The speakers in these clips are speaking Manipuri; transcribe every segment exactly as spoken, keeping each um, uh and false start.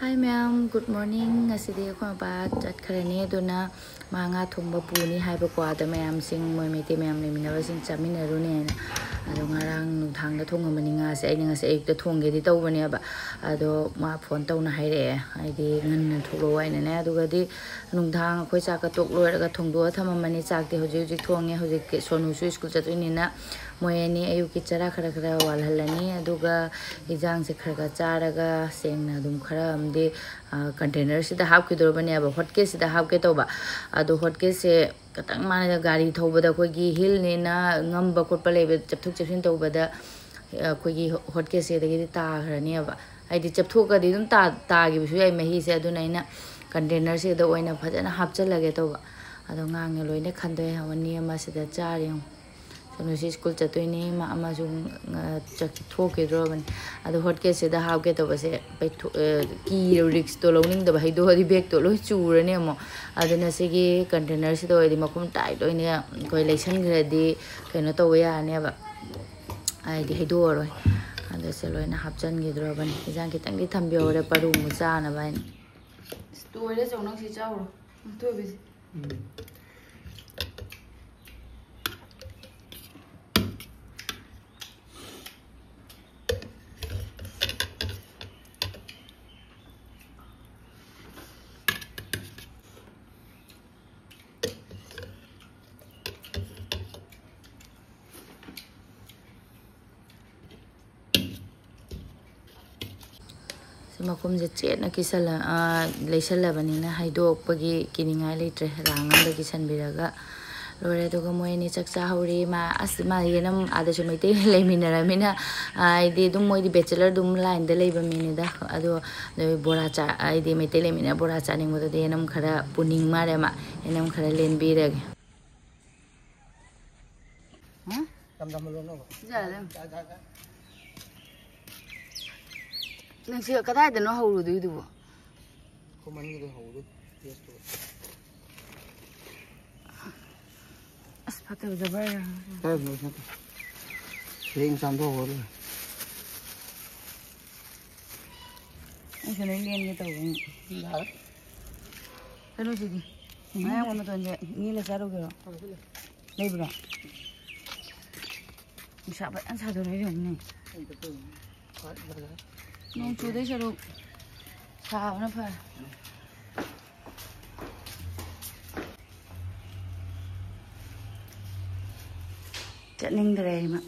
Hi ꯃꯌꯥꯝ, good morning. ꯉꯁꯤꯗꯤ ꯑꯩꯈꯣꯏ ꯃꯄꯥ ꯆꯠꯈ꯭ꯔꯅꯤ, ꯑꯗꯨꯅ ꯃꯥ ꯉꯥ ꯊꯣꯡꯕ ꯄꯨꯅꯤ ꯍꯥꯏꯕꯀꯣ, ꯑꯗ ꯃꯌꯥꯝꯁꯤꯡ, ꯃꯣꯏ ꯃꯩꯇꯩ ꯃꯌꯥꯝ ꯂꯩꯃꯤꯟꯅꯕꯁꯤꯡ ꯆꯥꯃꯤꯟꯅꯔꯨꯅꯦꯅ꯫ ꯑꯗꯣ ꯉꯔꯥꯡ ꯅꯨꯡꯗꯥꯡꯗ ꯊꯣꯡꯉꯝꯕꯅꯤ ꯉꯥꯁꯦ꯫ ꯑꯩꯅ ꯉꯁꯤ ꯑꯌꯨꯛꯇ ꯊꯣꯡꯒꯦꯗꯤ ꯇꯧꯕꯅꯦꯕ, ꯑꯗꯣ ꯃꯥ ꯐꯣꯟ ꯇꯧꯅ ꯍꯥꯏꯔꯛꯑꯦ, ꯍꯥꯏꯗꯤ ꯉꯟꯅ ꯊꯣꯛꯂꯛꯑꯣ ꯍꯥꯏꯅꯅꯦ꯫ ꯑꯗꯨꯒꯗꯤ ꯅꯨꯡꯗꯥꯡ ꯑꯩꯈꯣꯏ ꯆꯥꯛꯀ ꯇꯣꯛ ꯂꯣꯏꯔꯒ ꯊꯣꯡꯗꯣꯛꯑ ꯊꯝꯃꯝꯃꯅꯤ꯫ ꯆꯥꯛꯇꯤ ꯍꯧꯖꯤꯛ ꯍꯧꯖꯤꯛ ꯊꯣꯡꯉꯦ꯫ ꯍꯧꯖꯤꯛꯇꯤ ꯁꯣꯅꯨꯁꯨ ꯁ꯭ꯀꯨꯜ ꯆꯠꯇꯣꯏꯅꯤꯅ ꯃꯣꯏ ꯑꯅꯤ ꯑꯌꯨꯛꯀꯤ ꯆꯔꯥ ꯈꯔ ꯈꯔ ꯋꯥꯜꯍꯜꯂꯅꯤ, ꯑꯗꯨꯒ ꯏꯟꯖꯥꯡꯁꯦ ꯈꯔ ꯈꯔ ꯆꯥꯔꯒ ꯁꯦꯡꯅ ꯑꯗꯨꯝ ꯈꯔ ꯑꯃꯗꯤ ꯀꯟꯇꯦꯅꯔꯁꯤꯗ ꯍꯥꯞꯈꯤꯗꯧꯔꯕꯅꯦꯕ, ꯍꯣꯠ ꯀꯦꯁꯁꯤꯗ ꯍꯥꯞꯀꯦ ꯇꯧꯕ꯫ ꯑꯗꯣ ꯍꯣꯠ ꯀꯦꯁꯁꯦ ꯈꯤꯇꯪ ꯃꯥꯅ ꯒꯥꯔꯤ ꯊꯧꯕꯗ ꯑꯩꯈꯣꯏꯒꯤ ꯍꯤꯜꯅꯦꯅ ꯉꯝꯕ ꯈꯣꯠꯄ ꯂꯩꯕ, ꯆꯠꯊꯣꯛ ꯆꯠꯁꯤꯟ ꯇꯧꯕꯗ ꯑꯩꯈꯣꯏꯒꯤ ꯍꯣꯠ ꯀꯦꯁꯁꯤꯗꯒꯤꯗꯤ ꯇꯥꯈ꯭ꯔꯅꯦꯕ꯫ ꯍꯥꯏꯗꯤ ꯆꯞꯊꯣꯛꯑꯒꯗꯤ ꯑꯗꯨꯝ ꯇꯥ- ꯇꯥꯈꯤꯕꯁꯨ ꯌꯥꯏ ꯃꯍꯤꯁꯦ꯫ ꯑꯗꯨꯅ ꯑꯩꯅ ꯀꯟꯇꯦꯅꯔꯁꯤꯗ ꯑꯣꯏꯅ ꯐꯖꯅ ꯍꯥꯞꯆꯜꯂꯒꯦ ꯇꯧꯕ꯫ ꯑꯗꯣ ꯉꯥꯡꯉꯦ ꯂꯣꯏꯅ ꯈꯟꯗꯣꯛꯑꯦ꯫ ꯑꯅꯤ ꯑꯃ ꯁꯤꯗ ꯆꯥꯔꯤ ꯌꯦꯡꯉꯣ꯫ ꯁꯣꯅꯨꯁꯤ ꯁ꯭ꯀꯨꯜ ꯆꯠꯇꯣꯏꯅꯤ, ꯃꯥ ꯑꯃꯁꯨ ꯆꯠꯊꯣꯛꯈꯤꯗ꯭ꯔꯣꯕꯅꯤ꯫ ꯑꯗꯣ ꯍꯣꯠ ꯀꯦꯁꯁꯤꯗ ꯍꯥꯞꯀꯦ ꯇꯧꯕꯁꯦ ꯄꯩꯊꯣꯛ- ꯑ, ꯀꯤꯔꯣ, ꯔꯤꯛꯁꯇꯣ ꯂꯧꯅꯤꯡꯗꯕ, ꯍꯩꯗꯣꯛꯑꯗꯤ ꯕꯦꯛꯇꯣ ꯂꯣꯏ ꯆꯨꯔꯅꯤ ꯑꯃꯨꯛ꯫ ꯑꯗꯨꯅ ꯁꯤꯒꯤ ꯀꯟꯇꯦꯅꯔꯁꯤꯗ ꯑꯣꯏꯔꯗꯤ ꯃꯈꯨꯝ ꯇꯥꯏꯠ ꯑꯣꯏꯅ ꯑꯩꯈꯣꯏ ꯂꯩꯁꯟꯈ꯭ꯔꯗꯤ ꯀꯩꯅꯣ ꯇꯧꯕ ꯌꯥꯔꯅꯦꯕ, ꯍꯥꯏꯗꯤ ꯍꯩꯗꯣꯛꯑꯔꯣꯏ꯫ ꯑꯗꯣ ꯁꯦ ꯂꯣꯏꯅ ꯍꯥꯞꯆꯤꯟꯈꯤꯗ꯭ꯔꯣꯕꯅꯤ꯫ ꯏꯟꯖꯥꯡ ꯈꯤꯇꯪꯗꯤ ꯊꯝꯕꯤꯍꯧꯔꯦ ꯄꯔꯨ ꯑꯃꯨꯛ ꯆꯥꯅꯕ ꯍꯥꯏꯅ꯫ ꯇꯣꯏꯔꯦ ꯆꯧ, ꯅꯪ ꯁꯤ ꯆꯥꯎꯔꯣ꯫ ꯊꯣꯏꯕꯤꯁꯦ꯫ ꯁꯤ ꯃꯈꯨꯝꯁꯦ ꯆꯦꯠꯅ ꯀꯤꯁꯜꯂ- ꯑꯥ, ꯂꯩꯁꯜꯂꯕꯅꯤꯅ ꯍꯩꯗꯣꯛꯄꯒꯤ ꯀꯤꯅꯤꯡꯉꯥꯏ ꯂꯩꯇ꯭ꯔꯦ꯫ ꯔꯥꯡ ꯑꯃꯗ ꯀꯤꯁꯟꯕꯤꯔꯒ ꯂꯣꯏꯔꯦ꯫ ꯑꯗꯨꯒ ꯃꯣꯏ ꯑꯅꯤ ꯆꯥꯛ ꯆꯥꯍꯧꯔꯤ꯫ ꯃꯥ, ꯑꯁ, ꯃꯥ ꯌꯦꯅꯝ ꯑꯥꯗꯁꯨ ꯃꯩꯇꯩ ꯂꯩꯃꯤꯟꯅꯔꯃꯤꯅ, ꯑꯥ, ꯍꯥꯏꯗꯤ ꯑꯗꯨꯝ ꯃꯣꯏꯗꯤ ꯕꯦꯆꯦꯂꯔ ꯑꯗꯨꯝ ꯂꯥꯏꯟꯗ ꯂꯩꯕ ꯃꯤꯅꯤꯗ꯫ ꯑꯗꯣ ꯅꯣꯏ ꯕꯣꯔꯥ ꯆꯥ- ꯍꯥꯏꯗꯤ ꯃꯩꯇꯩ ꯂꯩꯃꯤꯟꯅ ꯕꯣꯔꯥ ꯆꯥꯅꯤꯡꯕꯗꯨꯗꯤ ꯌꯦꯅꯝ ꯈꯔ ꯄꯨꯅꯤꯡ ꯃꯥꯜꯂꯦ꯫ ꯃꯥ ꯌꯦꯅꯝ ꯈꯔ ꯂꯦꯟꯕꯤꯔꯒꯦ꯫ ꯍꯥ? ꯌꯥꯝ ꯌꯥꯝꯅ ꯂꯣꯟꯅꯕ꯫ ꯌꯥꯔꯦ꯫ ꯅꯪ ꯁꯤ ꯀꯗꯥꯏꯗꯅꯣ ꯍꯧꯔꯨꯗꯣꯏꯗꯨꯕꯣ? ꯈꯨꯃꯟꯒꯤꯗ ꯍꯧꯔꯨ, ꯄꯦꯁꯇꯨ꯫ ꯑꯁ, ꯐꯠꯇꯕ ꯖꯕꯔ꯫ ꯀꯥꯏꯗꯅꯣ ꯁꯤ ꯅꯠꯇꯦ꯫ ꯁꯤꯔꯦꯡ ꯆꯥꯝꯊꯣꯛ ꯍꯧꯔꯨ꯫ ꯑꯩꯁꯨ ꯂꯣꯏ ꯂꯦꯟꯒꯦ ꯇꯧꯕꯅꯤ꯫ ꯌꯥꯔꯦ꯫ ꯀꯩꯅꯣꯁꯤꯗꯤ, ꯃꯌꯥꯡ ꯃꯇꯣꯟꯁꯦ ꯏꯅꯦꯅ ꯆꯥꯔꯨꯒꯦꯔꯣ? ꯂꯩꯕ꯭ꯔꯣ? ꯅꯨꯡꯁꯥ ꯐꯖꯅ ꯁꯥꯗꯣꯔꯛꯏ ꯌꯦꯡꯉꯨꯅꯦ꯫ ꯅꯣꯡ ꯆꯨꯗꯣꯏ ꯁꯔꯨꯛ ꯁꯥꯕꯅ ꯐꯔꯦ꯫ ꯆꯠꯅꯤꯡꯗ꯭ꯔꯦ ꯑꯩꯃ꯫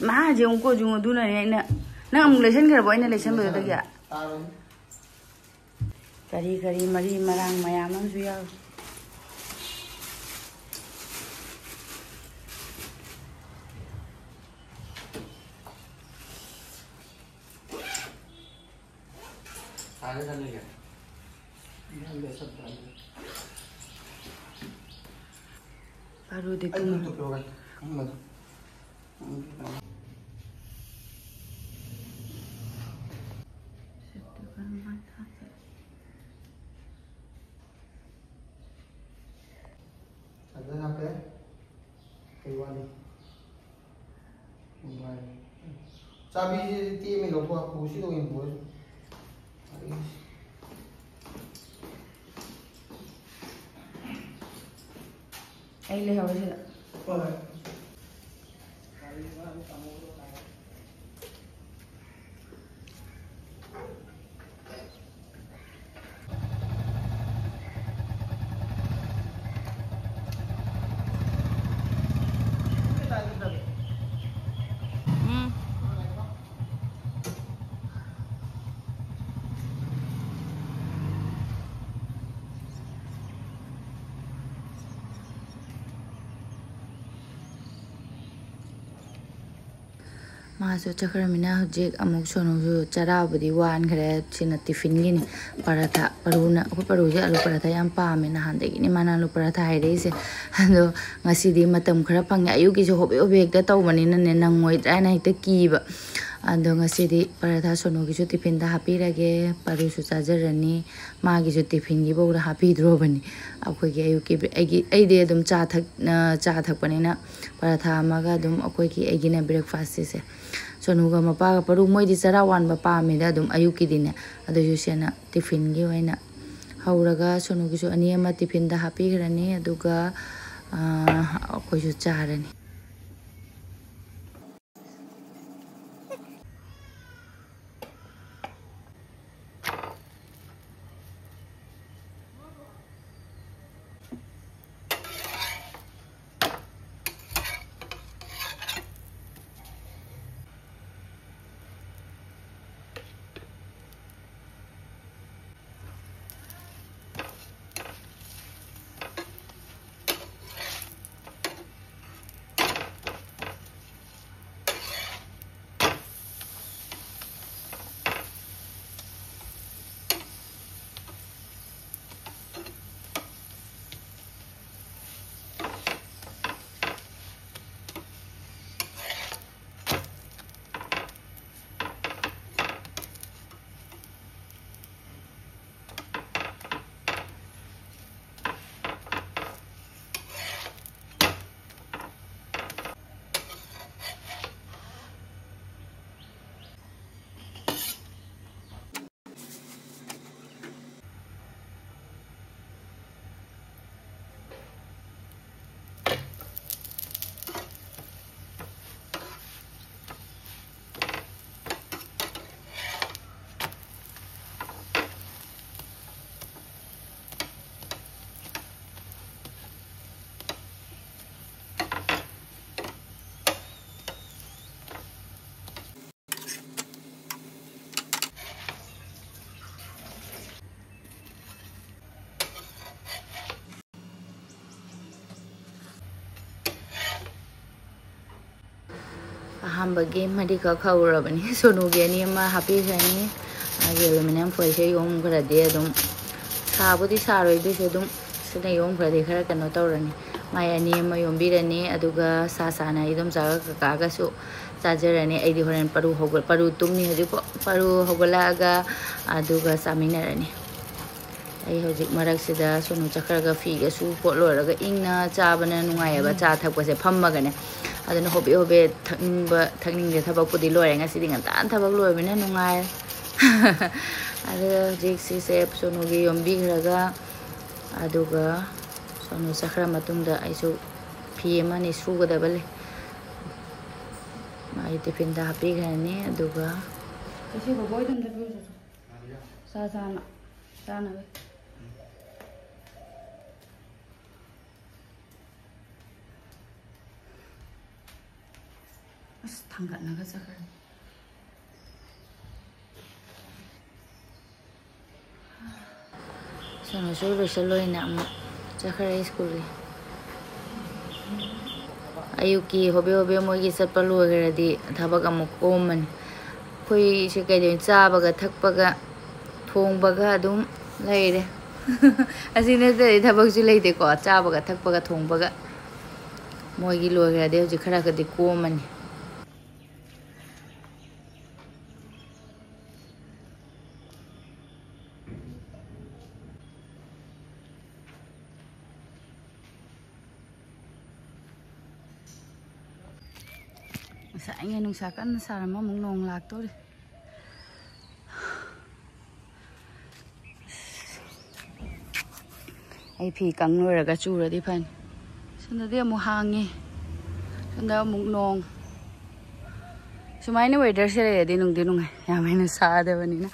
ꯃꯥꯁꯦ ꯑꯃꯨꯛ ꯀꯣ ꯌꯦꯡꯉꯨ, ꯑꯗꯨꯅꯅꯦ ꯑꯩꯅ, ꯅꯪ ꯑꯃꯨꯛ ꯂꯩꯁꯟꯈ꯭ꯔꯕꯣ ꯑꯩꯅ ꯂꯩꯁꯟꯕꯗꯨꯗꯒꯤ? ꯀꯔꯤ ꯀꯔꯤ ꯃꯔꯤ ꯃꯔꯥꯡ ꯃꯌꯥꯝ ꯑꯃꯁꯨ ꯌꯥꯎꯔꯤ꯫ ꯄꯥꯔꯨꯗꯤ ꯑꯩ ꯇꯨꯝ- ꯕ꯭ꯂꯨꯇꯨꯠ ꯂꯧꯔꯦ, ꯈꯪꯕꯗꯣ꯫ ꯆꯥꯔꯖꯔ ꯍꯥꯞꯄꯦ꯫ ꯀꯩ ꯋꯥꯠꯂꯤ? ꯃꯣꯕꯥꯏꯜ꯫ ꯆꯥꯕꯤꯁꯤꯗꯤ ꯇꯦꯛꯑꯃꯤ, ꯂꯧꯊꯣꯛ ꯍꯥꯞꯄꯨ꯫ ꯁꯤꯗ ꯑꯣꯏꯅ ꯄꯨꯔꯁꯤ꯫ ꯑꯩ ꯂꯩꯍꯧꯔꯦ ꯁꯤꯗ꯫ ꯍꯣꯏ꯫ ꯎꯝ꯫ ꯃꯥꯁꯨ ꯆꯠꯈ꯭ꯔꯃꯤꯅ ꯍꯧꯖꯤꯛ ꯑꯃꯨꯛ ꯁꯣꯅꯨꯁꯨ ꯆꯔꯥꯕꯨꯗꯤ ꯋꯥꯟꯈ꯭ꯔꯦ꯫ ꯁꯤꯅ ꯇꯤꯐꯤꯟꯒꯤꯅꯤ꯫ ꯄꯔꯥꯊꯥ, ꯄꯔꯨꯅ, ꯑꯩꯈꯣꯏ ꯄꯔꯨꯁꯦ ꯑꯂꯨ ꯄꯔꯥꯊꯥ ꯌꯥꯝ ꯄꯥꯝꯃꯦ꯫ ꯅꯍꯥꯟꯗꯒꯤꯅꯤ ꯃꯥꯅ ꯑꯂꯨ ꯄꯔꯥꯊꯥ ꯍꯥꯏꯔꯛꯏꯁꯦ꯫ ꯑꯗꯣ ꯉꯁꯤꯗꯤ ꯃꯇꯝ ꯈꯔ ꯐꯪꯉꯦ꯫ ꯑꯌꯨꯛꯀꯤꯁꯦ ꯍꯣꯕꯦ ꯍꯣꯕꯦ ꯍꯦꯛꯇ ꯇꯧꯕꯅꯤꯅꯅꯦ, ꯅꯪꯉꯣꯏꯗ꯭ꯔꯥ ꯍꯥꯏꯅ ꯍꯦꯛꯇ ꯀꯤꯕ꯫ ꯑꯗꯣ ꯉꯁꯤꯗꯤ ꯄꯔꯥꯊꯥ ꯁꯣꯅꯨꯒꯤꯁꯨ ꯇꯤꯐꯤꯟꯗ ꯍꯥꯞꯄꯤꯔꯒꯦ, ꯄꯥꯔꯨꯁꯨ ꯆꯥꯖꯔꯅꯤ, ꯃꯥꯒꯤꯁꯨ ꯇꯤꯐꯤꯟꯒꯤ ꯐꯧꯗ ꯍꯥꯞꯄꯤꯗ꯭ꯔꯣꯕꯅꯤ꯫ ꯑꯩꯈꯣꯏꯒꯤ ꯑꯌꯨꯛꯀꯤ ꯕ꯭ꯔꯦ-, ꯑꯩꯒꯤ, ꯑꯩꯗꯤ ꯑꯗꯨꯝ ꯆꯥ ꯊꯛ-, ꯑ, ꯆꯥ ꯊꯛꯄꯅꯤꯅ ꯄꯔꯥꯊꯥ ꯑꯃꯒ ꯑꯗꯨꯝ ꯑꯩꯈꯣꯏꯒꯤ, ꯑꯩꯒꯤꯅ ꯕ꯭ꯔꯦꯛꯐꯥꯁꯁꯤꯁꯦ꯫ ꯁꯣꯅꯨꯒ ꯃꯄꯥꯒ ꯄꯥꯔꯨ ꯃꯣꯏꯗꯤ ꯆꯔꯥ ꯋꯥꯟꯕ ꯄꯥꯝꯃꯤꯗ ꯑꯗꯨꯝ ꯑꯌꯨꯛꯀꯤꯗꯤꯅꯦ꯫ ꯑꯗꯨꯏꯁꯨ ꯁꯦꯅ ꯇꯤꯐꯤꯟꯒꯤ ꯑꯣꯏꯅ ꯍꯧꯔꯒ ꯁꯣꯅꯨꯒꯤꯁꯨ ꯑꯅꯤ ꯑꯃ ꯇꯤꯐꯤꯟꯗ ꯍꯥꯞꯄꯤꯈ꯭ꯔꯅꯤ, ꯑꯗꯨꯒ, ꯑ, ꯑꯩꯈꯣꯏꯁꯨ ꯆꯥꯔꯅꯤ꯫ ꯑꯍꯥꯟꯕꯒꯤ ꯃꯔꯤꯈꯛ ꯍꯧꯔꯕꯅꯤ꯫ ꯁꯣꯅꯨꯒꯤ ꯑꯅꯤ ꯑꯃ ꯍꯥꯞꯄꯤꯈ꯭ꯔꯅꯤ꯫ ꯃꯥꯒꯤ ꯑꯦꯂꯨꯃꯤꯅꯤꯌꯝ ꯐꯣꯏꯜꯁꯦ ꯌꯣꯝꯈ꯭ꯔꯗꯤ ꯑꯗꯨꯝ ꯁꯥꯕꯨꯗꯤ ꯁꯥꯔꯣꯏ, ꯑꯗꯨꯏꯁꯨ ꯑꯗꯨꯝ ꯁꯤꯅ ꯌꯣꯝꯈ꯭ꯔꯗꯤ ꯈꯔ ꯀꯩꯅꯣ ꯇꯧꯔꯅꯤ꯫ ꯃꯥꯏ ꯑꯅꯤ ꯑꯃ ꯌꯣꯝꯕꯤꯔꯅꯤ꯫ ꯑꯗꯨꯒ ꯁꯥ ꯁꯥꯅ ꯏꯗꯣꯝꯆꯥꯒ ꯀꯀꯥꯒꯁꯨ ꯆꯥꯖꯔꯅꯤ꯫ ꯑꯩꯗꯤ ꯍꯣꯔꯦꯟ ꯄꯔꯨ ꯍꯧꯒꯠ-, ꯄꯔꯨ ꯇꯨꯝꯃꯤ ꯍꯧꯖꯤꯛ, ꯄꯔꯨ ꯍꯧꯒꯠꯂꯛꯑꯒ ꯑꯗꯨꯒ ꯆꯥꯃꯤꯟꯅꯔꯅꯤ꯫ ꯑꯩ ꯍꯧꯖꯤꯛ ꯃꯔꯛꯁꯤꯗ ꯁꯣꯅꯨ ꯆꯠꯈ꯭ꯔꯒ ꯐꯤꯒ ꯁꯨ ꯈꯣꯠ ꯂꯣꯏꯔꯒ ꯏꯪꯅ ꯆꯥꯕꯅ ꯅꯨꯡꯉꯥꯏꯌꯦꯕ, ꯆꯥ ꯊꯛꯄꯁꯦ ꯐꯝꯃꯒꯅꯦ꯫ ꯑꯗꯨꯅ ꯍꯣꯕꯦ ꯍꯣꯕꯦ ꯊꯛꯅꯤꯡꯕ ꯊꯛꯅꯤꯡꯗꯦ, ꯊꯕꯛꯄꯨꯗꯤ ꯂꯣꯏꯔꯦ, ꯉꯁꯤꯗꯤ ꯉꯟꯇꯥꯅ ꯊꯕꯛ ꯂꯣꯏꯕꯅꯤꯅ ꯅꯨꯡꯉꯥꯏꯔꯦ꯫ ꯑꯗꯨꯒ ꯍꯧꯖꯤꯛ ꯁꯤꯁꯦ ꯁꯣꯅꯨꯒꯤ ꯌꯣꯝꯕꯤꯈ꯭ꯔꯒ, ꯑꯗꯨꯒ ꯁꯣꯅꯨ ꯆꯠꯈ꯭ꯔ ꯃꯇꯨꯡꯗ ꯑꯩꯁꯨ ꯐꯤ ꯑꯃ ꯑꯅꯤ ꯁꯨꯒꯗꯕ ꯂꯩ꯫ ꯃꯥꯒꯤ ꯇꯤꯐꯤꯟꯗ ꯍꯥꯞꯄꯤꯈ꯭ꯔꯅꯤ꯫ ꯑꯗꯨꯒ ꯁꯤ ꯕꯣꯕꯣꯏꯗ ꯑꯝꯇ ꯄꯤꯔꯨꯆꯣ꯫ ꯆꯥ ꯆꯥꯅ-, ꯆꯥꯅꯕ꯫ ꯑꯁ, ꯊꯥꯡꯒꯠꯅꯒ ꯆꯠꯈ꯭ꯔꯦ꯫ ꯁꯣꯅꯨꯁꯨ ꯂꯣꯏꯁꯜꯂꯣꯏꯅ ꯑꯃꯨꯛ ꯆꯠꯈ꯭ꯔꯦ ꯁ꯭ꯀꯨꯜꯒꯤ꯫ ꯑꯌꯨꯛꯀꯤ ꯍꯣꯕꯦ ꯍꯣꯕꯦ ꯃꯣꯏꯒꯤ ꯆꯠꯄ ꯂꯣꯏꯈ꯭ꯔꯗꯤ ꯊꯕꯛ ꯑꯃꯨꯛ ꯀꯣꯝꯃꯅꯤ꯫ ꯑꯩꯈꯣꯏꯁꯦ ꯀꯩꯗꯧꯅꯤ, ꯆꯥꯕꯒ ꯊꯛꯄꯒ ꯊꯣꯡꯕꯒ ꯑꯗꯨꯝ ꯂꯩꯔꯦ꯫ ꯑꯁꯤ ꯅꯠꯇ꯭ꯔꯗꯤ ꯊꯕꯛꯁꯨ ꯂꯩꯇꯦꯀꯣ, ꯆꯥꯕꯒ ꯊꯛꯄꯒ ꯊꯣꯡꯕꯒ꯫ ꯃꯣꯏꯒꯤ ꯂꯣꯏꯈ꯭ꯔꯗꯤ ꯍꯧꯖꯤꯛ ꯈꯔ ꯈꯔꯗꯤ ꯀꯣꯝꯃꯅꯤ꯫ ꯉꯁꯥꯏꯉꯩ ꯅꯨꯡꯁꯥ ꯀꯟꯅ ꯁꯥꯔꯝꯃ ꯑꯃꯨꯛ ꯅꯣꯡ ꯂꯥꯛꯇꯣꯔꯦ꯫ ꯑꯩ ꯐꯤ ꯀꯪ ꯂꯣꯏꯔꯒ ꯆꯨꯔꯗꯤ ꯐꯅꯤ꯫ ꯁꯣꯝꯗꯗꯤ ꯑꯃꯨꯛ ꯍꯥꯡꯉꯤ, ꯁꯣꯝꯗ ꯑꯃꯨꯛ ꯅꯣꯡ꯫ ꯁꯨꯃꯥꯏꯅ ꯋꯦꯗꯔꯁꯦ ꯂꯩꯔꯗꯤ ꯅꯨꯡꯗꯤ ꯅꯨꯡꯉꯥꯏ, ꯌꯥꯝ ꯍꯦꯟꯅ ꯁꯥꯗꯕꯅꯤꯅ꯫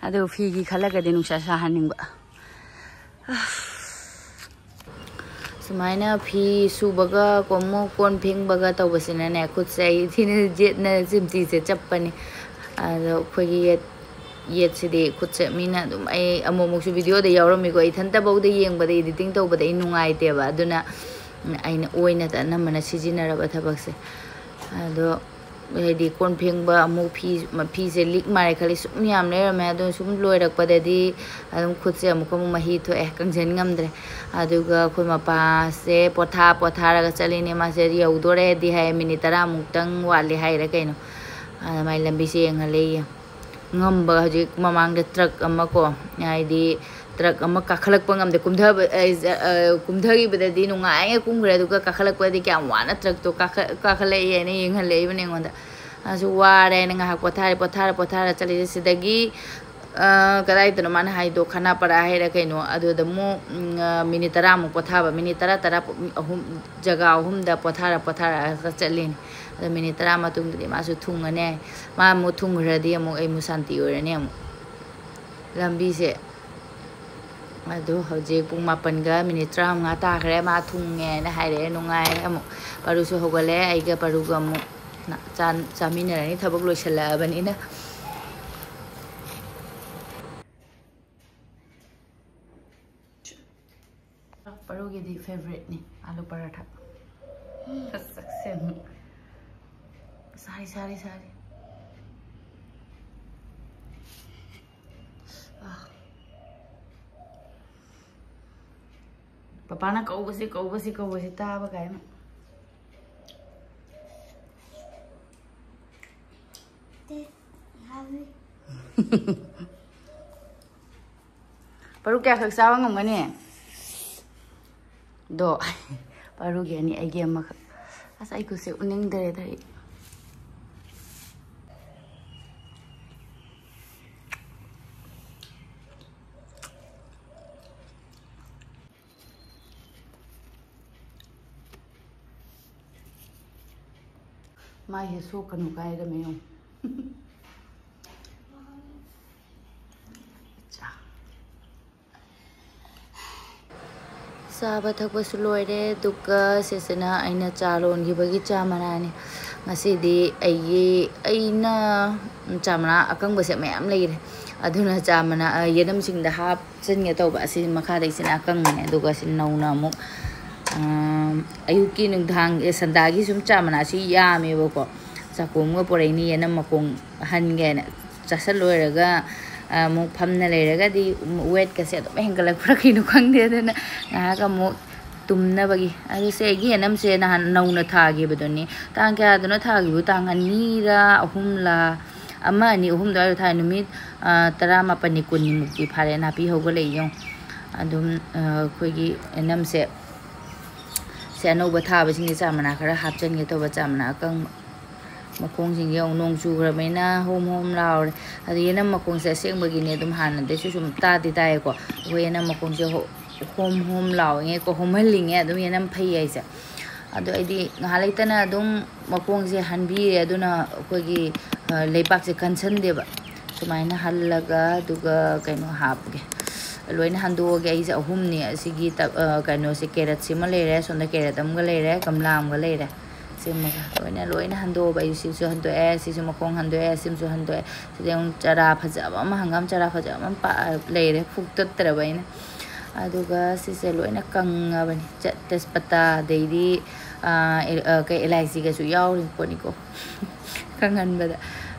ꯑꯗꯨ ꯐꯤꯒꯤ ꯈꯜꯂꯒꯗꯤ ꯅꯨꯡꯁꯥ ꯁꯥꯍꯟꯅꯤꯡꯕ꯫ ꯁꯨꯃꯥꯏꯅ ꯐꯤ ꯁꯨꯕꯒ ꯀꯣꯃꯨ ꯀꯣꯟ ꯐꯦꯡꯕꯒ ꯇꯧꯕꯁꯤꯅꯅꯦ, ꯈꯨꯠꯁꯦ ꯑꯩ ꯊꯤꯅ ꯌꯦꯠꯅ ꯆꯤꯝꯇꯤꯁꯦ ꯆꯞꯄꯅꯤ꯫ ꯑꯗꯣ ꯑꯩꯈꯣꯏꯒꯤ ꯌꯦꯠ-, ꯌꯦꯠꯁꯤꯗꯤ ꯈꯨꯠꯁꯦ ꯃꯤꯅ ꯑꯗꯨꯝ, ꯑꯩ ꯑꯃꯨꯛ ꯑꯃꯨꯛꯁꯨ ꯚꯤꯗꯤꯑꯣꯗ ꯌꯥꯎꯔꯝꯃꯤꯀꯣ, ꯏꯊꯟꯇꯐꯧꯗ ꯌꯦꯡꯕꯗ, ꯏꯗꯤꯇꯤꯡ ꯇꯧꯕꯗ ꯑꯩ ꯅꯨꯡꯉꯥꯏꯇꯦꯕ꯫ ꯑꯗꯨꯅ ꯑꯩꯅ ꯑꯣꯏꯅ ꯑꯅꯝꯕꯅ ꯁꯤꯖꯤꯟꯅꯔꯕ ꯊꯕꯛꯁꯦ꯫ ꯑꯗꯣ ꯍꯥꯏꯗꯤ ꯀꯣꯟ ꯐꯦꯡꯕ ꯑꯃꯨꯛ ꯐꯤ, ꯐꯤꯁꯦ ꯂꯤꯛ ꯃꯥꯔꯦ ꯈꯜꯂꯤ, ꯁꯨꯝ ꯌꯥꯝ ꯂꯩꯔꯝꯃꯦ꯫ ꯑꯗꯣ ꯁꯨꯝ ꯂꯣꯏꯔꯛꯄꯗꯗꯤ ꯑꯗꯨꯝ ꯈꯨꯠꯁꯦ ꯑꯃꯨꯛꯀ ꯑꯃꯨꯛ ꯃꯍꯤ ꯊꯣꯛꯑꯦ, ꯀꯪꯁꯤꯟ ꯉꯝꯗ꯭ꯔꯦ꯫ ꯑꯗꯨꯒ ꯑꯩꯈꯣꯏ ꯃꯄꯥꯁꯦ ꯄꯣꯊꯥ ꯄꯣꯊꯥꯔꯒ ꯆꯠꯂꯤꯅꯦ꯫ ꯃꯥꯁꯦ ꯌꯧꯗꯣꯔꯦꯗꯤ ꯍꯥꯏ, ꯃꯤꯅꯤꯠ ꯇꯔꯥꯃꯨꯛꯇꯪ ꯋꯥꯠꯂꯤ ꯍꯥꯏꯔ ꯀꯩꯅꯣ꯫ ꯑꯗꯨꯃꯥꯏꯅ ꯂꯝꯕꯤꯁꯦ ꯌꯦꯡꯍꯜꯂꯦꯌꯦ꯫ ꯉꯝꯕ ꯍꯧꯖꯤꯛ ꯃꯃꯥꯡꯗ ꯇ꯭ꯔꯛ ꯑꯃ ꯀꯣ, ꯍꯥꯏꯗꯤ ꯇ꯭ꯔꯛ ꯑꯃ ꯀꯥꯈꯠꯂꯛꯄ ꯉꯝꯗꯦ꯫ ꯀꯨꯝꯊꯕ, ꯑ, ꯖ-, ꯑ, ꯀꯨꯝꯊꯈꯤꯕꯗꯗꯤ ꯅꯨꯡꯉꯥꯏꯅ ꯀꯨꯝꯈ꯭ꯔꯦ, ꯑꯗꯨꯒ ꯀꯥꯈꯠꯂꯛꯄꯗꯗꯤ ꯀꯌꯥꯝ ꯋꯥꯅ ꯇ꯭ꯔꯛꯇꯣ ꯀꯥꯈꯠ-, ꯀꯥꯈꯠꯂꯛꯏ ꯍꯥꯏꯅ ꯌꯦꯡꯍꯜꯂꯛꯏꯕꯅꯦ ꯑꯩꯉꯣꯟꯗ꯫ ꯑꯁꯨ ꯋꯥꯔꯦ ꯍꯥꯏꯅ ꯉꯥꯏꯍꯥꯛ ꯄꯣꯊꯥꯔꯦ, ꯄꯣꯊꯥꯔ, ꯄꯣꯊꯥꯔ ꯆꯠꯂꯤꯁꯦ꯫ ꯁꯤꯗꯒꯤ, ꯑ, ꯀꯗꯥꯏꯗꯅꯣ ꯃꯥꯅ ꯍꯥꯏꯗꯣ, ꯈꯥꯅꯥꯄꯥꯔꯥ ꯍꯥꯏꯔ ꯀꯩꯅꯣ, ꯑꯗꯨꯗ ꯑꯃꯨꯛ, ꯎꯝ, ꯑ, ꯃꯤꯅꯤꯠ ꯇꯔꯥꯃꯨꯛ ꯄꯣꯊꯥꯕ, ꯃꯤꯅꯤꯠ ꯇꯔꯥ, ꯇꯔꯥ, ꯑꯍꯨꯝ, ꯖꯒꯥ ꯑꯍꯨꯝꯗ ꯄꯣꯊꯥꯔ, ꯄꯣꯊꯥꯔꯒ ꯆꯠꯂꯤꯅꯤ꯫ ꯑꯗꯣ ꯃꯤꯅꯤꯠ ꯇꯔꯥ ꯃꯇꯨꯡꯗꯗꯤ ꯃꯥꯁꯨ ꯊꯨꯡꯉꯅꯤ ꯍꯥꯏ꯫ ꯃꯥ ꯑꯃꯨꯛ ꯊꯨꯡꯈ꯭ꯔꯗꯤ ꯑꯃꯨꯛ ꯑꯩ ꯑꯃꯨꯛ ꯁꯥꯟꯇꯤ ꯑꯣꯏꯔꯅꯤ ꯑꯃꯨꯛ꯫ ꯂꯝꯕꯤꯁꯦ꯫ ꯑꯗꯣ ꯍꯧꯖꯤꯛ ꯄꯨꯡ ꯃꯥꯄꯟꯒ ꯃꯤꯅꯤꯠ ꯇꯔꯥꯃꯉꯥ ꯇꯥꯈ꯭ꯔꯦ꯫ ꯃꯥ ꯊꯨꯡꯉꯦꯅ ꯍꯥꯏꯔꯛꯑꯦ꯫ ꯅꯨꯡꯉꯥꯏꯔꯦ ꯑꯃꯨꯛ꯫ ꯄꯥꯔꯨꯁꯨ ꯍꯧꯒꯠꯂꯦ꯫ ꯑꯩꯒ ꯄꯥꯔꯨꯒ ꯑꯃꯨꯛ ꯆꯥ-, ꯆꯥꯃꯤꯟꯅꯔꯅꯤ, ꯊꯕꯛ ꯂꯣꯏꯁꯤꯜꯂꯛꯑꯕꯅꯤꯅ꯫ ꯄꯥꯔꯨꯒꯤꯗꯤ ꯐꯦꯕꯔꯦꯠꯅꯤ ꯑꯥꯂꯨ ꯄꯔꯥꯊꯥ꯫ ꯁꯛꯁꯦ ꯑꯃꯨꯛ꯫ ꯁꯥꯔꯤ, ꯁꯥꯔꯤ, ꯁꯥꯔꯤ꯫ ꯑꯥ꯫ ꯄꯄꯥꯅ ꯀꯧꯕꯁꯤ, ꯀꯧꯕꯁꯤ, ꯀꯧꯕꯁꯤ ꯇꯥꯕ ꯀꯥꯏꯅ꯫ ꯄꯥꯔꯨ ꯀꯌꯥꯈꯛ ꯆꯥꯕ ꯉꯝꯒꯅꯤ? ꯗꯣ꯫ ꯄꯥꯔꯨꯒꯤ ꯑꯅꯤ, ꯑꯩꯒꯤ ꯑꯃꯈꯛ꯫ ꯑꯁ, ꯑꯩ ꯈꯨꯠꯁꯦ ꯎꯅꯤꯡꯗꯔꯦꯗ ꯑꯩ꯫ ꯃꯥꯏꯁꯦ ꯁꯣꯛꯀꯅꯨ ꯀꯥꯏꯔꯝꯃꯦ ꯌꯦꯡꯉꯨ꯫ ꯆꯥ꯫ ꯆꯥꯕ ꯊꯛꯄꯁꯨ ꯂꯣꯏꯔꯦ, ꯑꯗꯨꯒ ꯁꯤꯁꯤꯅ ꯑꯩꯅ ꯆꯥ ꯂꯣꯟꯈꯤꯕꯒꯤ ꯆꯥ ꯃꯅꯥꯅꯤ꯫ ꯉꯁꯤꯗꯤ ꯑꯩꯒꯤ, ꯑꯩꯅ ꯆꯥ ꯃꯅꯥ ꯑꯀꯪꯕꯁꯦ ꯃꯌꯥꯝ ꯂꯩꯔꯦ, ꯑꯗꯨꯅ ꯆꯥ ꯃꯅꯥ, ꯑ, ꯌꯦꯅꯝꯁꯤꯡꯗ ꯍꯥꯞꯆꯤꯟꯒꯦ ꯇꯧꯕ꯫ ꯑꯁꯤ ꯃꯈꯥꯗꯩꯁꯤꯅ ꯑꯀꯪꯕꯅꯦ, ꯑꯗꯨꯒ ꯁꯤ ꯅꯧꯅ ꯑꯃꯨꯛ, ꯑ, ꯑꯌꯨꯛꯀꯤ ꯅꯨꯡꯗꯥꯡ, ꯑꯦ, ꯁꯟꯗꯥꯒꯤ ꯁꯨꯝ ꯆꯥ ꯃꯅꯥꯁꯤ ꯌꯥꯝꯃꯦꯕꯀꯣ, ꯆꯥꯛꯈꯨꯝꯒ ꯄꯨꯔꯛꯏꯅꯤ, ꯌꯦꯅꯝ ꯃꯈꯣꯡ ꯍꯟꯒꯦꯅ꯫ ꯆꯥꯁꯜ ꯂꯣꯏꯔꯒ ꯑꯃꯨꯛ ꯐꯝꯅ ꯂꯩꯔꯒꯗꯤ ꯋꯦꯠꯀꯁꯦ ꯑꯗꯨꯝ ꯍꯦꯟꯒꯠꯂꯛꯄ꯭ꯔꯥ ꯀꯩꯅꯣ ꯈꯪꯗꯦ꯫ ꯑꯗꯨꯅ ꯉꯥꯏꯍꯥꯛ ꯑꯃꯨꯛ ꯇꯨꯝꯅꯕꯒꯤ꯫ ꯑꯗꯨ ꯁꯦ, ꯑꯩꯒꯤ ꯌꯦꯅꯝꯁꯦ ꯅꯍꯥꯟ ꯅꯧꯅ ꯊꯥꯈꯤꯕꯗꯨꯅꯤ꯫ ꯇꯥꯡ ꯀꯌꯥꯗꯅꯣ ꯊꯥꯈꯤꯕꯗꯨ? ꯇꯥꯡ ꯑꯅꯤꯔ ꯑꯍꯨꯝꯂ, ꯑꯃ, ꯑꯅꯤ, ꯑꯍꯨꯝ ꯑꯗꯨꯋꯥꯏꯗ ꯊꯥꯏ꯫ ꯅꯨꯃꯤꯠ, ꯑ, ꯇꯔꯥꯃꯥꯄꯟꯅꯤ, ꯀꯨꯟꯅꯤꯃꯨꯛꯇꯤ ꯐꯥꯔꯦ꯫ ꯅꯥꯄꯤ ꯍꯧꯒꯠꯂꯛꯏ ꯌꯦꯡꯉꯨ꯫ ꯑꯗꯨꯝ, ꯑ, ꯑꯩꯈꯣꯏꯒꯤ ꯌꯦꯅꯝꯁꯦ, ꯁꯦ ꯑꯅꯧꯕ ꯊꯥꯕꯁꯤꯡꯁꯦ ꯆꯥ ꯃꯅꯥ ꯈꯔ ꯍꯥꯞꯆꯤꯟꯒꯦ ꯇꯧꯕ, ꯆꯥ ꯃꯅꯥ ꯑꯀꯪꯕ꯫ ꯃꯈꯣꯡꯁꯤꯡꯁꯦ ꯑꯃꯨꯛ ꯅꯣꯡ ꯆꯨꯈ꯭ꯔꯕꯅꯤꯅ ꯍꯣꯝ ꯍꯣꯝ ꯂꯥꯎꯔꯦ꯫ ꯑꯗꯣ ꯌꯦꯅꯝ ꯃꯈꯣꯡꯁꯦ ꯑꯁꯦꯡꯕꯒꯤꯅꯦ, ꯑꯗꯨꯝ ꯍꯥꯟꯅꯗꯩꯁꯨ ꯁꯨꯝ ꯇꯥꯗꯤ ꯇꯥꯏꯌꯦꯀꯣ꯫ ꯑꯩꯈꯣꯏ ꯌꯦꯅꯝ ꯃꯈꯣꯡꯁꯦ ꯍꯣ-, ꯍꯣꯝ ꯍꯣꯝ ꯂꯥꯎꯔꯤꯉꯩꯀꯣ, ꯍꯣꯝꯍꯜꯂꯤꯉꯩ ꯑꯗꯨꯝ ꯌꯦꯅꯝ ꯐꯩ ꯍꯥꯏꯁꯦ꯫ ꯑꯗꯣ ꯑꯩꯗꯤ ꯉꯥꯏꯍꯥꯛ ꯂꯩꯇꯅ ꯑꯗꯨꯝ ꯃꯈꯣꯡꯁꯦ ꯍꯟꯕꯤꯔꯦ꯫ ꯑꯗꯨꯅ ꯑꯩꯈꯣꯏꯒꯤ, ꯑ, ꯂꯩꯕꯥꯛꯁꯦ ꯀꯟꯁꯟꯗꯦꯕ꯫ ꯁꯨꯃꯥꯏꯅ ꯍꯜꯂꯒ, ꯑꯗꯨꯒ ꯀꯩꯅꯣ ꯍꯥꯞꯄꯒꯦ, ꯂꯣꯏꯅ ꯍꯟꯗꯣꯛꯑꯒꯦ꯫ ꯑꯩꯁꯦ ꯑꯍꯨꯝꯅꯤ꯫ ꯑꯁꯤꯒꯤ ꯇ-, ꯑ, ꯀꯩꯅꯣꯁꯦ, ꯀꯦꯔꯠꯁꯤꯃ ꯂꯩꯔꯦ, ꯁꯣꯝꯗ ꯀꯦꯔꯠ ꯑꯃꯒ ꯂꯩꯔꯦ, ꯒꯝꯂꯥ ꯑꯃꯒ ꯂꯩꯔꯦ꯫ ꯁꯤꯃꯒ ꯂꯣꯏꯅ, ꯂꯣꯏꯅ ꯍꯟꯗꯣꯛꯑꯕ꯫ ꯑꯩ ꯁꯤꯁꯨ ꯍꯟꯗꯣꯛꯑꯦ, ꯁꯤꯁꯨ ꯃꯈꯣꯡ ꯍꯟꯗꯣꯛꯑꯦ, ꯁꯤꯃꯁꯨ ꯍꯟꯗꯣꯛꯑꯦ꯫ ꯁꯤꯗ ꯑꯃꯨꯛ ꯆꯔꯥ ꯐꯖꯕ ꯑꯃ, ꯍꯪꯒꯥꯝ ꯆꯔꯥ ꯐꯖꯕ ꯑꯃ ꯄꯥ-, ꯂꯩꯔꯦ, ꯐꯨꯛꯇꯠꯇ꯭ꯔꯕ ꯑꯩꯅ꯫ ꯑꯗꯨꯒ ꯁꯤꯁꯦ ꯂꯣꯏꯅ ꯀꯪꯉꯕꯅꯤ꯫ ꯆ-, ꯇꯦꯖꯄꯇꯥ, ꯑꯗꯩꯗꯤ, ꯑ, ꯑꯦ-, ꯑ, ꯀꯩ, ꯑꯦꯂꯥꯏꯆꯤꯒꯁꯨ ꯌꯥꯎꯔꯤ ꯄꯣꯠꯅꯤꯀꯣ꯫ ꯀꯪꯍꯟꯕꯗ꯫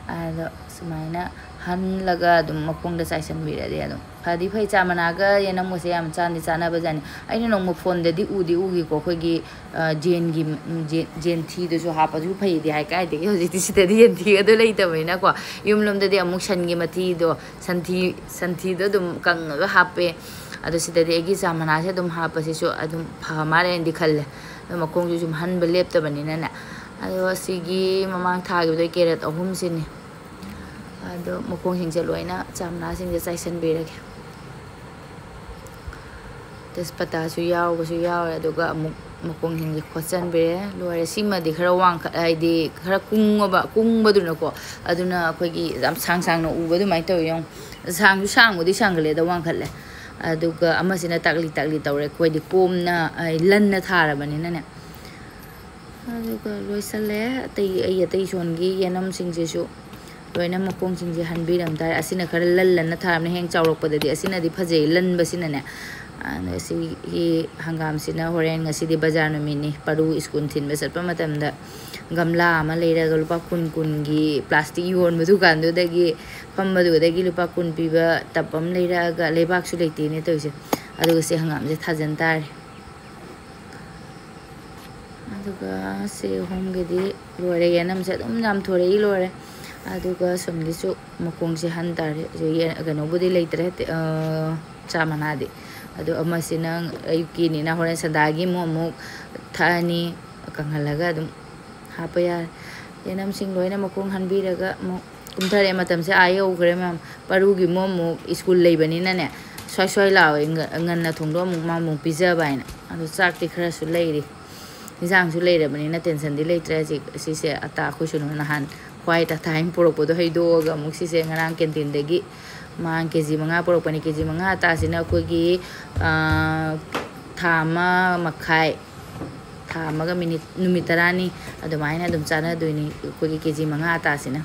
ꯑꯗꯣ ꯁꯨꯃꯥꯏꯅ ꯍꯜꯂꯒ ꯑꯗꯨꯝ ꯃꯈꯣꯡꯗ ꯆꯥꯏꯁꯟꯕꯤꯔꯗꯤ ꯑꯗꯨꯝ ꯐꯗꯤ ꯐꯩ꯫ ꯆꯥ ꯃꯅꯥꯒ ꯌꯦꯅꯝꯒꯁꯦ ꯌꯥꯝ ꯆꯥꯟꯗꯤ ꯆꯥꯟꯅꯕꯖꯥꯠꯅꯤ꯫ ꯑꯩꯅ ꯅꯣꯡꯃ ꯐꯣꯟꯗꯗꯤ ꯎꯗꯤ ꯎꯈꯤꯀꯣ, ꯑꯩꯈꯣꯏꯒꯤ, ꯑ, ꯖꯦꯟꯒꯤ, ꯖꯦ-, ꯖꯦꯟꯊꯤꯗꯨꯁꯨ ꯍꯥꯞꯄꯁꯨ ꯐꯩꯗꯤ ꯍꯥꯏ꯫ ꯀꯥꯏꯗꯒꯤ ꯍꯧꯖꯤꯛꯇꯤ ꯁꯤꯗꯗꯤ ꯌꯦꯟꯊꯤꯒꯗꯣ ꯂꯩꯇꯕꯅꯤꯅꯀꯣ꯫ ꯌꯨꯝꯂꯣꯝꯗꯗꯤ ꯑꯃꯨꯛ ꯁꯟꯒꯤ ꯃꯊꯤꯗꯣ, ꯁꯟꯊꯤ, ꯁꯟꯊꯤꯗꯣ ꯑꯗꯨꯝ ꯀꯪꯉꯒ ꯍꯥꯞꯄꯦ꯫ ꯑꯗꯣ ꯁꯤꯗꯗꯤ ꯑꯩꯒꯤ ꯆꯥ ꯃꯅꯥꯁꯦ ꯑꯗꯨꯝ ꯍꯥꯞꯄꯁꯤꯁꯨ ꯑꯗꯨꯝ ꯐ ꯃꯥꯜꯂꯦꯅꯗꯤ ꯈꯜꯂꯦ꯫ ꯑꯗꯣ ꯃꯈꯣꯡꯁꯨ ꯁꯨꯝ ꯍꯟꯕ ꯂꯦꯞꯇꯕꯅꯤꯅꯅꯦ꯫ ꯑꯗꯣ ꯑꯁꯤꯒꯤ ꯃꯃꯥꯡ ꯊꯥꯈꯤꯕꯗꯣ ꯀꯦꯔꯠ ꯑꯍꯨꯝꯁꯤꯅꯤ꯫ ꯑꯗꯣ ꯃꯈꯣꯡꯁꯤꯡꯁꯦ ꯂꯣꯏꯅ ꯆꯥ ꯃꯅꯥꯁꯤꯡꯁꯦ ꯆꯥꯏꯁꯤꯟꯕꯤꯔꯒꯦ꯫ ꯇꯦꯖꯄꯇꯥꯁꯨ ꯌꯥꯎꯕꯁꯨ ꯌꯥꯎꯔꯦ, ꯑꯗꯨꯒ ꯑꯃꯨꯛ ꯃꯈꯣꯡꯁꯤꯡꯁꯦ ꯈꯣꯠꯆꯟꯕꯤꯔꯦ꯫ ꯂꯣꯏꯔꯦ꯫ ꯁꯤꯃꯗꯤ ꯈꯔ ꯋꯥꯡꯈꯠ-, ꯍꯥꯏꯗꯤ ꯈꯔ ꯀꯨꯡꯉꯕ, ꯀꯨꯡꯕꯗꯨꯅꯀꯣ, ꯑꯗꯨꯅ ꯑꯩꯈꯣꯏꯒꯤ ꯌꯥꯝ ꯁꯥꯡ ꯁꯥꯡꯅ ꯎꯕ ꯑꯗꯨꯃꯥꯏꯅ ꯇꯧꯋꯤ꯫ ꯌꯦꯡꯉꯨ, ꯁꯥꯡꯁꯨ ꯁꯥꯡꯕꯨꯗꯤ ꯁꯥꯡꯒꯠꯂꯦ, ꯑꯗ ꯋꯥꯡꯈꯠꯂꯦ꯫ ꯑꯗꯨꯒ ꯑꯃꯁꯤꯅ ꯇꯥꯛꯂꯤ ꯇꯥꯛꯂꯤ ꯇꯧꯔꯦ꯫ ꯑꯩꯈꯣꯏꯗꯤ ꯀꯣꯝꯅ, ꯑ, ꯂꯟꯅ ꯊꯥꯔꯕꯅꯤꯅꯅꯦ꯫ ꯑꯗꯨꯒ ꯂꯣꯏꯁꯜꯂꯦ꯫ ꯑꯇꯩ, ꯑꯩ ꯑꯇꯩ ꯁꯣꯟꯒꯤ ꯌꯦꯅꯝꯁꯤꯡꯁꯤꯁꯨ ꯂꯣꯏꯅ ꯃꯈꯣꯡꯁꯤꯡꯁꯦ ꯍꯟꯕꯤꯔꯝ ꯇꯥꯔꯦ꯫ ꯑꯁꯤꯅ ꯈꯔ ꯂꯜꯂꯟꯅ ꯊꯥꯔꯕꯅꯤꯅ ꯍꯌꯦꯡ ꯆꯥꯎꯔꯛꯄꯗꯗꯤ ꯑꯁꯤꯅꯗꯤ ꯐꯖꯩ, ꯂꯟꯕꯁꯤꯅꯅꯦ꯫ ꯑꯗꯣ ꯁꯤꯒꯤ ꯍꯪꯒꯥꯝꯁꯤꯅ ꯍꯣꯔꯦꯟ, ꯉꯁꯤꯗꯤ ꯕꯖꯥꯔ ꯅꯨꯃꯤꯠꯅꯤ, ꯄꯔꯨ ꯁ꯭ꯀꯨꯜ ꯊꯤꯟꯕ ꯆꯠꯄ ꯃꯇꯝꯗ ꯒꯝꯂꯥ ꯑꯃ ꯂꯩꯔꯒ, ꯂꯨꯄꯥ ꯀꯨꯟ ꯀꯨꯟꯒꯤ ꯄ꯭ꯂꯥꯁꯇꯤꯛ ꯌꯣꯟꯕ ꯗꯨꯀꯥꯟꯗꯨꯗꯒꯤ, ꯐꯝꯕꯗꯨꯗꯒꯤ ꯂꯨꯄꯥ ꯀꯨꯟ ꯄꯤꯕ ꯇꯞ ꯑꯃ ꯂꯩꯔꯛꯑꯒ, ꯂꯩꯕꯥꯛꯁꯨ ꯂꯩꯇꯦꯅꯦ ꯇꯧꯔꯤꯁꯦ꯫ ꯑꯗꯨꯒ ꯁꯤ ꯍꯪꯒꯥꯝꯁꯦ ꯊꯥꯖꯤꯟ ꯇꯥꯔꯦ꯫ ꯑꯗꯨꯒ ꯁꯤ ꯑꯍꯨꯝꯒꯤꯗꯤ ꯂꯣꯏꯔꯦ, ꯌꯦꯅꯝꯁꯦ ꯑꯗꯨꯝ ꯌꯥꯝ ꯊꯣꯔꯛꯏ, ꯂꯣꯏꯔꯦ꯫ ꯑꯗꯨꯒ ꯁꯣꯝꯒꯤꯁꯨ ꯃꯈꯣꯡꯁꯦ ꯍꯟ ꯇꯥꯔꯦ꯫ ꯍꯧꯖꯤꯛ ꯌꯦ-, ꯀꯩꯅꯣꯕꯨꯗꯤ ꯂꯩꯇ꯭ꯔꯦ, ꯇꯦ-, ꯑ, ꯆꯥ ꯃꯅꯥꯗꯤ꯫ ꯑꯗꯣ ꯑꯃꯁꯤꯅ ꯑꯌꯨꯛꯀꯤꯅꯤꯅ ꯍꯣꯔꯦꯟ ꯁꯟꯗꯥꯒꯤ ꯑꯃꯨꯛ, ꯑꯃꯨꯛ ꯊꯛꯑꯅꯤ, ꯀꯪꯍꯜꯂꯒ ꯑꯗꯨꯝ ꯍꯥꯞꯄ ꯌꯥꯔꯦ꯫ ꯌꯦꯅꯝꯁꯤꯡ ꯂꯣꯏꯅ ꯃꯈꯣꯡ ꯍꯟꯕꯤꯔꯒ ꯑꯃꯨꯛ ꯀꯨꯝꯊꯔꯛꯑꯦ꯫ ꯃꯇꯝꯁꯦ ꯑꯥ ꯌꯧꯈ꯭ꯔꯦ ꯃꯌꯥꯝ꯫ ꯄꯔꯨꯒꯤ ꯑꯃꯨꯛ, ꯑꯃꯨꯛ ꯁ꯭ꯀꯨꯜ ꯂꯩꯕꯅꯤꯅꯅꯦ, ꯁ꯭ꯋꯥꯏ ꯁ꯭ꯋꯥꯏ ꯂꯥꯎꯋꯦ, ꯉ-, ꯉꯟꯅ ꯊꯣꯡꯗꯣꯛ ꯑꯃꯨꯛ ꯃꯥ ꯑꯃꯨꯛ ꯄꯤꯖꯕ ꯍꯥꯏꯅ꯫ ꯑꯗꯣ ꯆꯥꯛꯇꯤ ꯈꯔꯁꯨ ꯂꯩꯔꯤ, ꯏꯟꯖꯥꯡꯁꯨ ꯂꯩꯔꯕꯅꯤꯅ ꯇꯦꯟꯁꯟꯗꯤ ꯂꯩꯇ꯭ꯔꯦ꯫ ꯍꯧꯖꯤꯛ ꯁꯤꯁꯦ ꯑꯇꯥ ꯑꯩꯈꯣꯏ ꯁꯨꯅꯨꯅ ꯅꯍꯥꯟ white ꯑꯇꯥ ꯍꯥꯏꯅ ꯄꯨꯔꯛꯄꯗꯣ ꯍꯩꯗꯣꯛꯑꯒ ꯑꯃꯨꯛ ꯁꯤꯁꯦ ꯉꯔꯥꯡ ꯀꯦꯟꯇꯤꯟꯗꯒꯤ ꯃꯥ ꯀꯦ ꯖꯤ ꯃꯉꯥ ꯄꯨꯔꯛꯄꯅꯤ꯫ ꯀꯦ ꯖꯤ ꯃꯉꯥ ꯑꯇꯥꯁꯤꯅ ꯑꯩꯈꯣꯏꯒꯤ, ꯑꯥ, ꯊꯥ ꯑꯃ ꯃꯈꯥꯏ, ꯊꯥ ꯑꯃꯒ ꯃꯤꯅꯤꯠ, ꯅꯨꯃꯤꯠ ꯇꯔꯥꯅꯤ ꯑꯗꯨꯃꯥꯏꯅ ꯑꯗꯨꯝ ꯆꯥꯟꯅꯗꯣꯏꯅꯤ ꯑꯩꯈꯣꯏꯒꯤ ꯀꯦ ꯖꯤ ꯃꯉꯥ ꯑꯇꯥꯁꯤꯅ꯫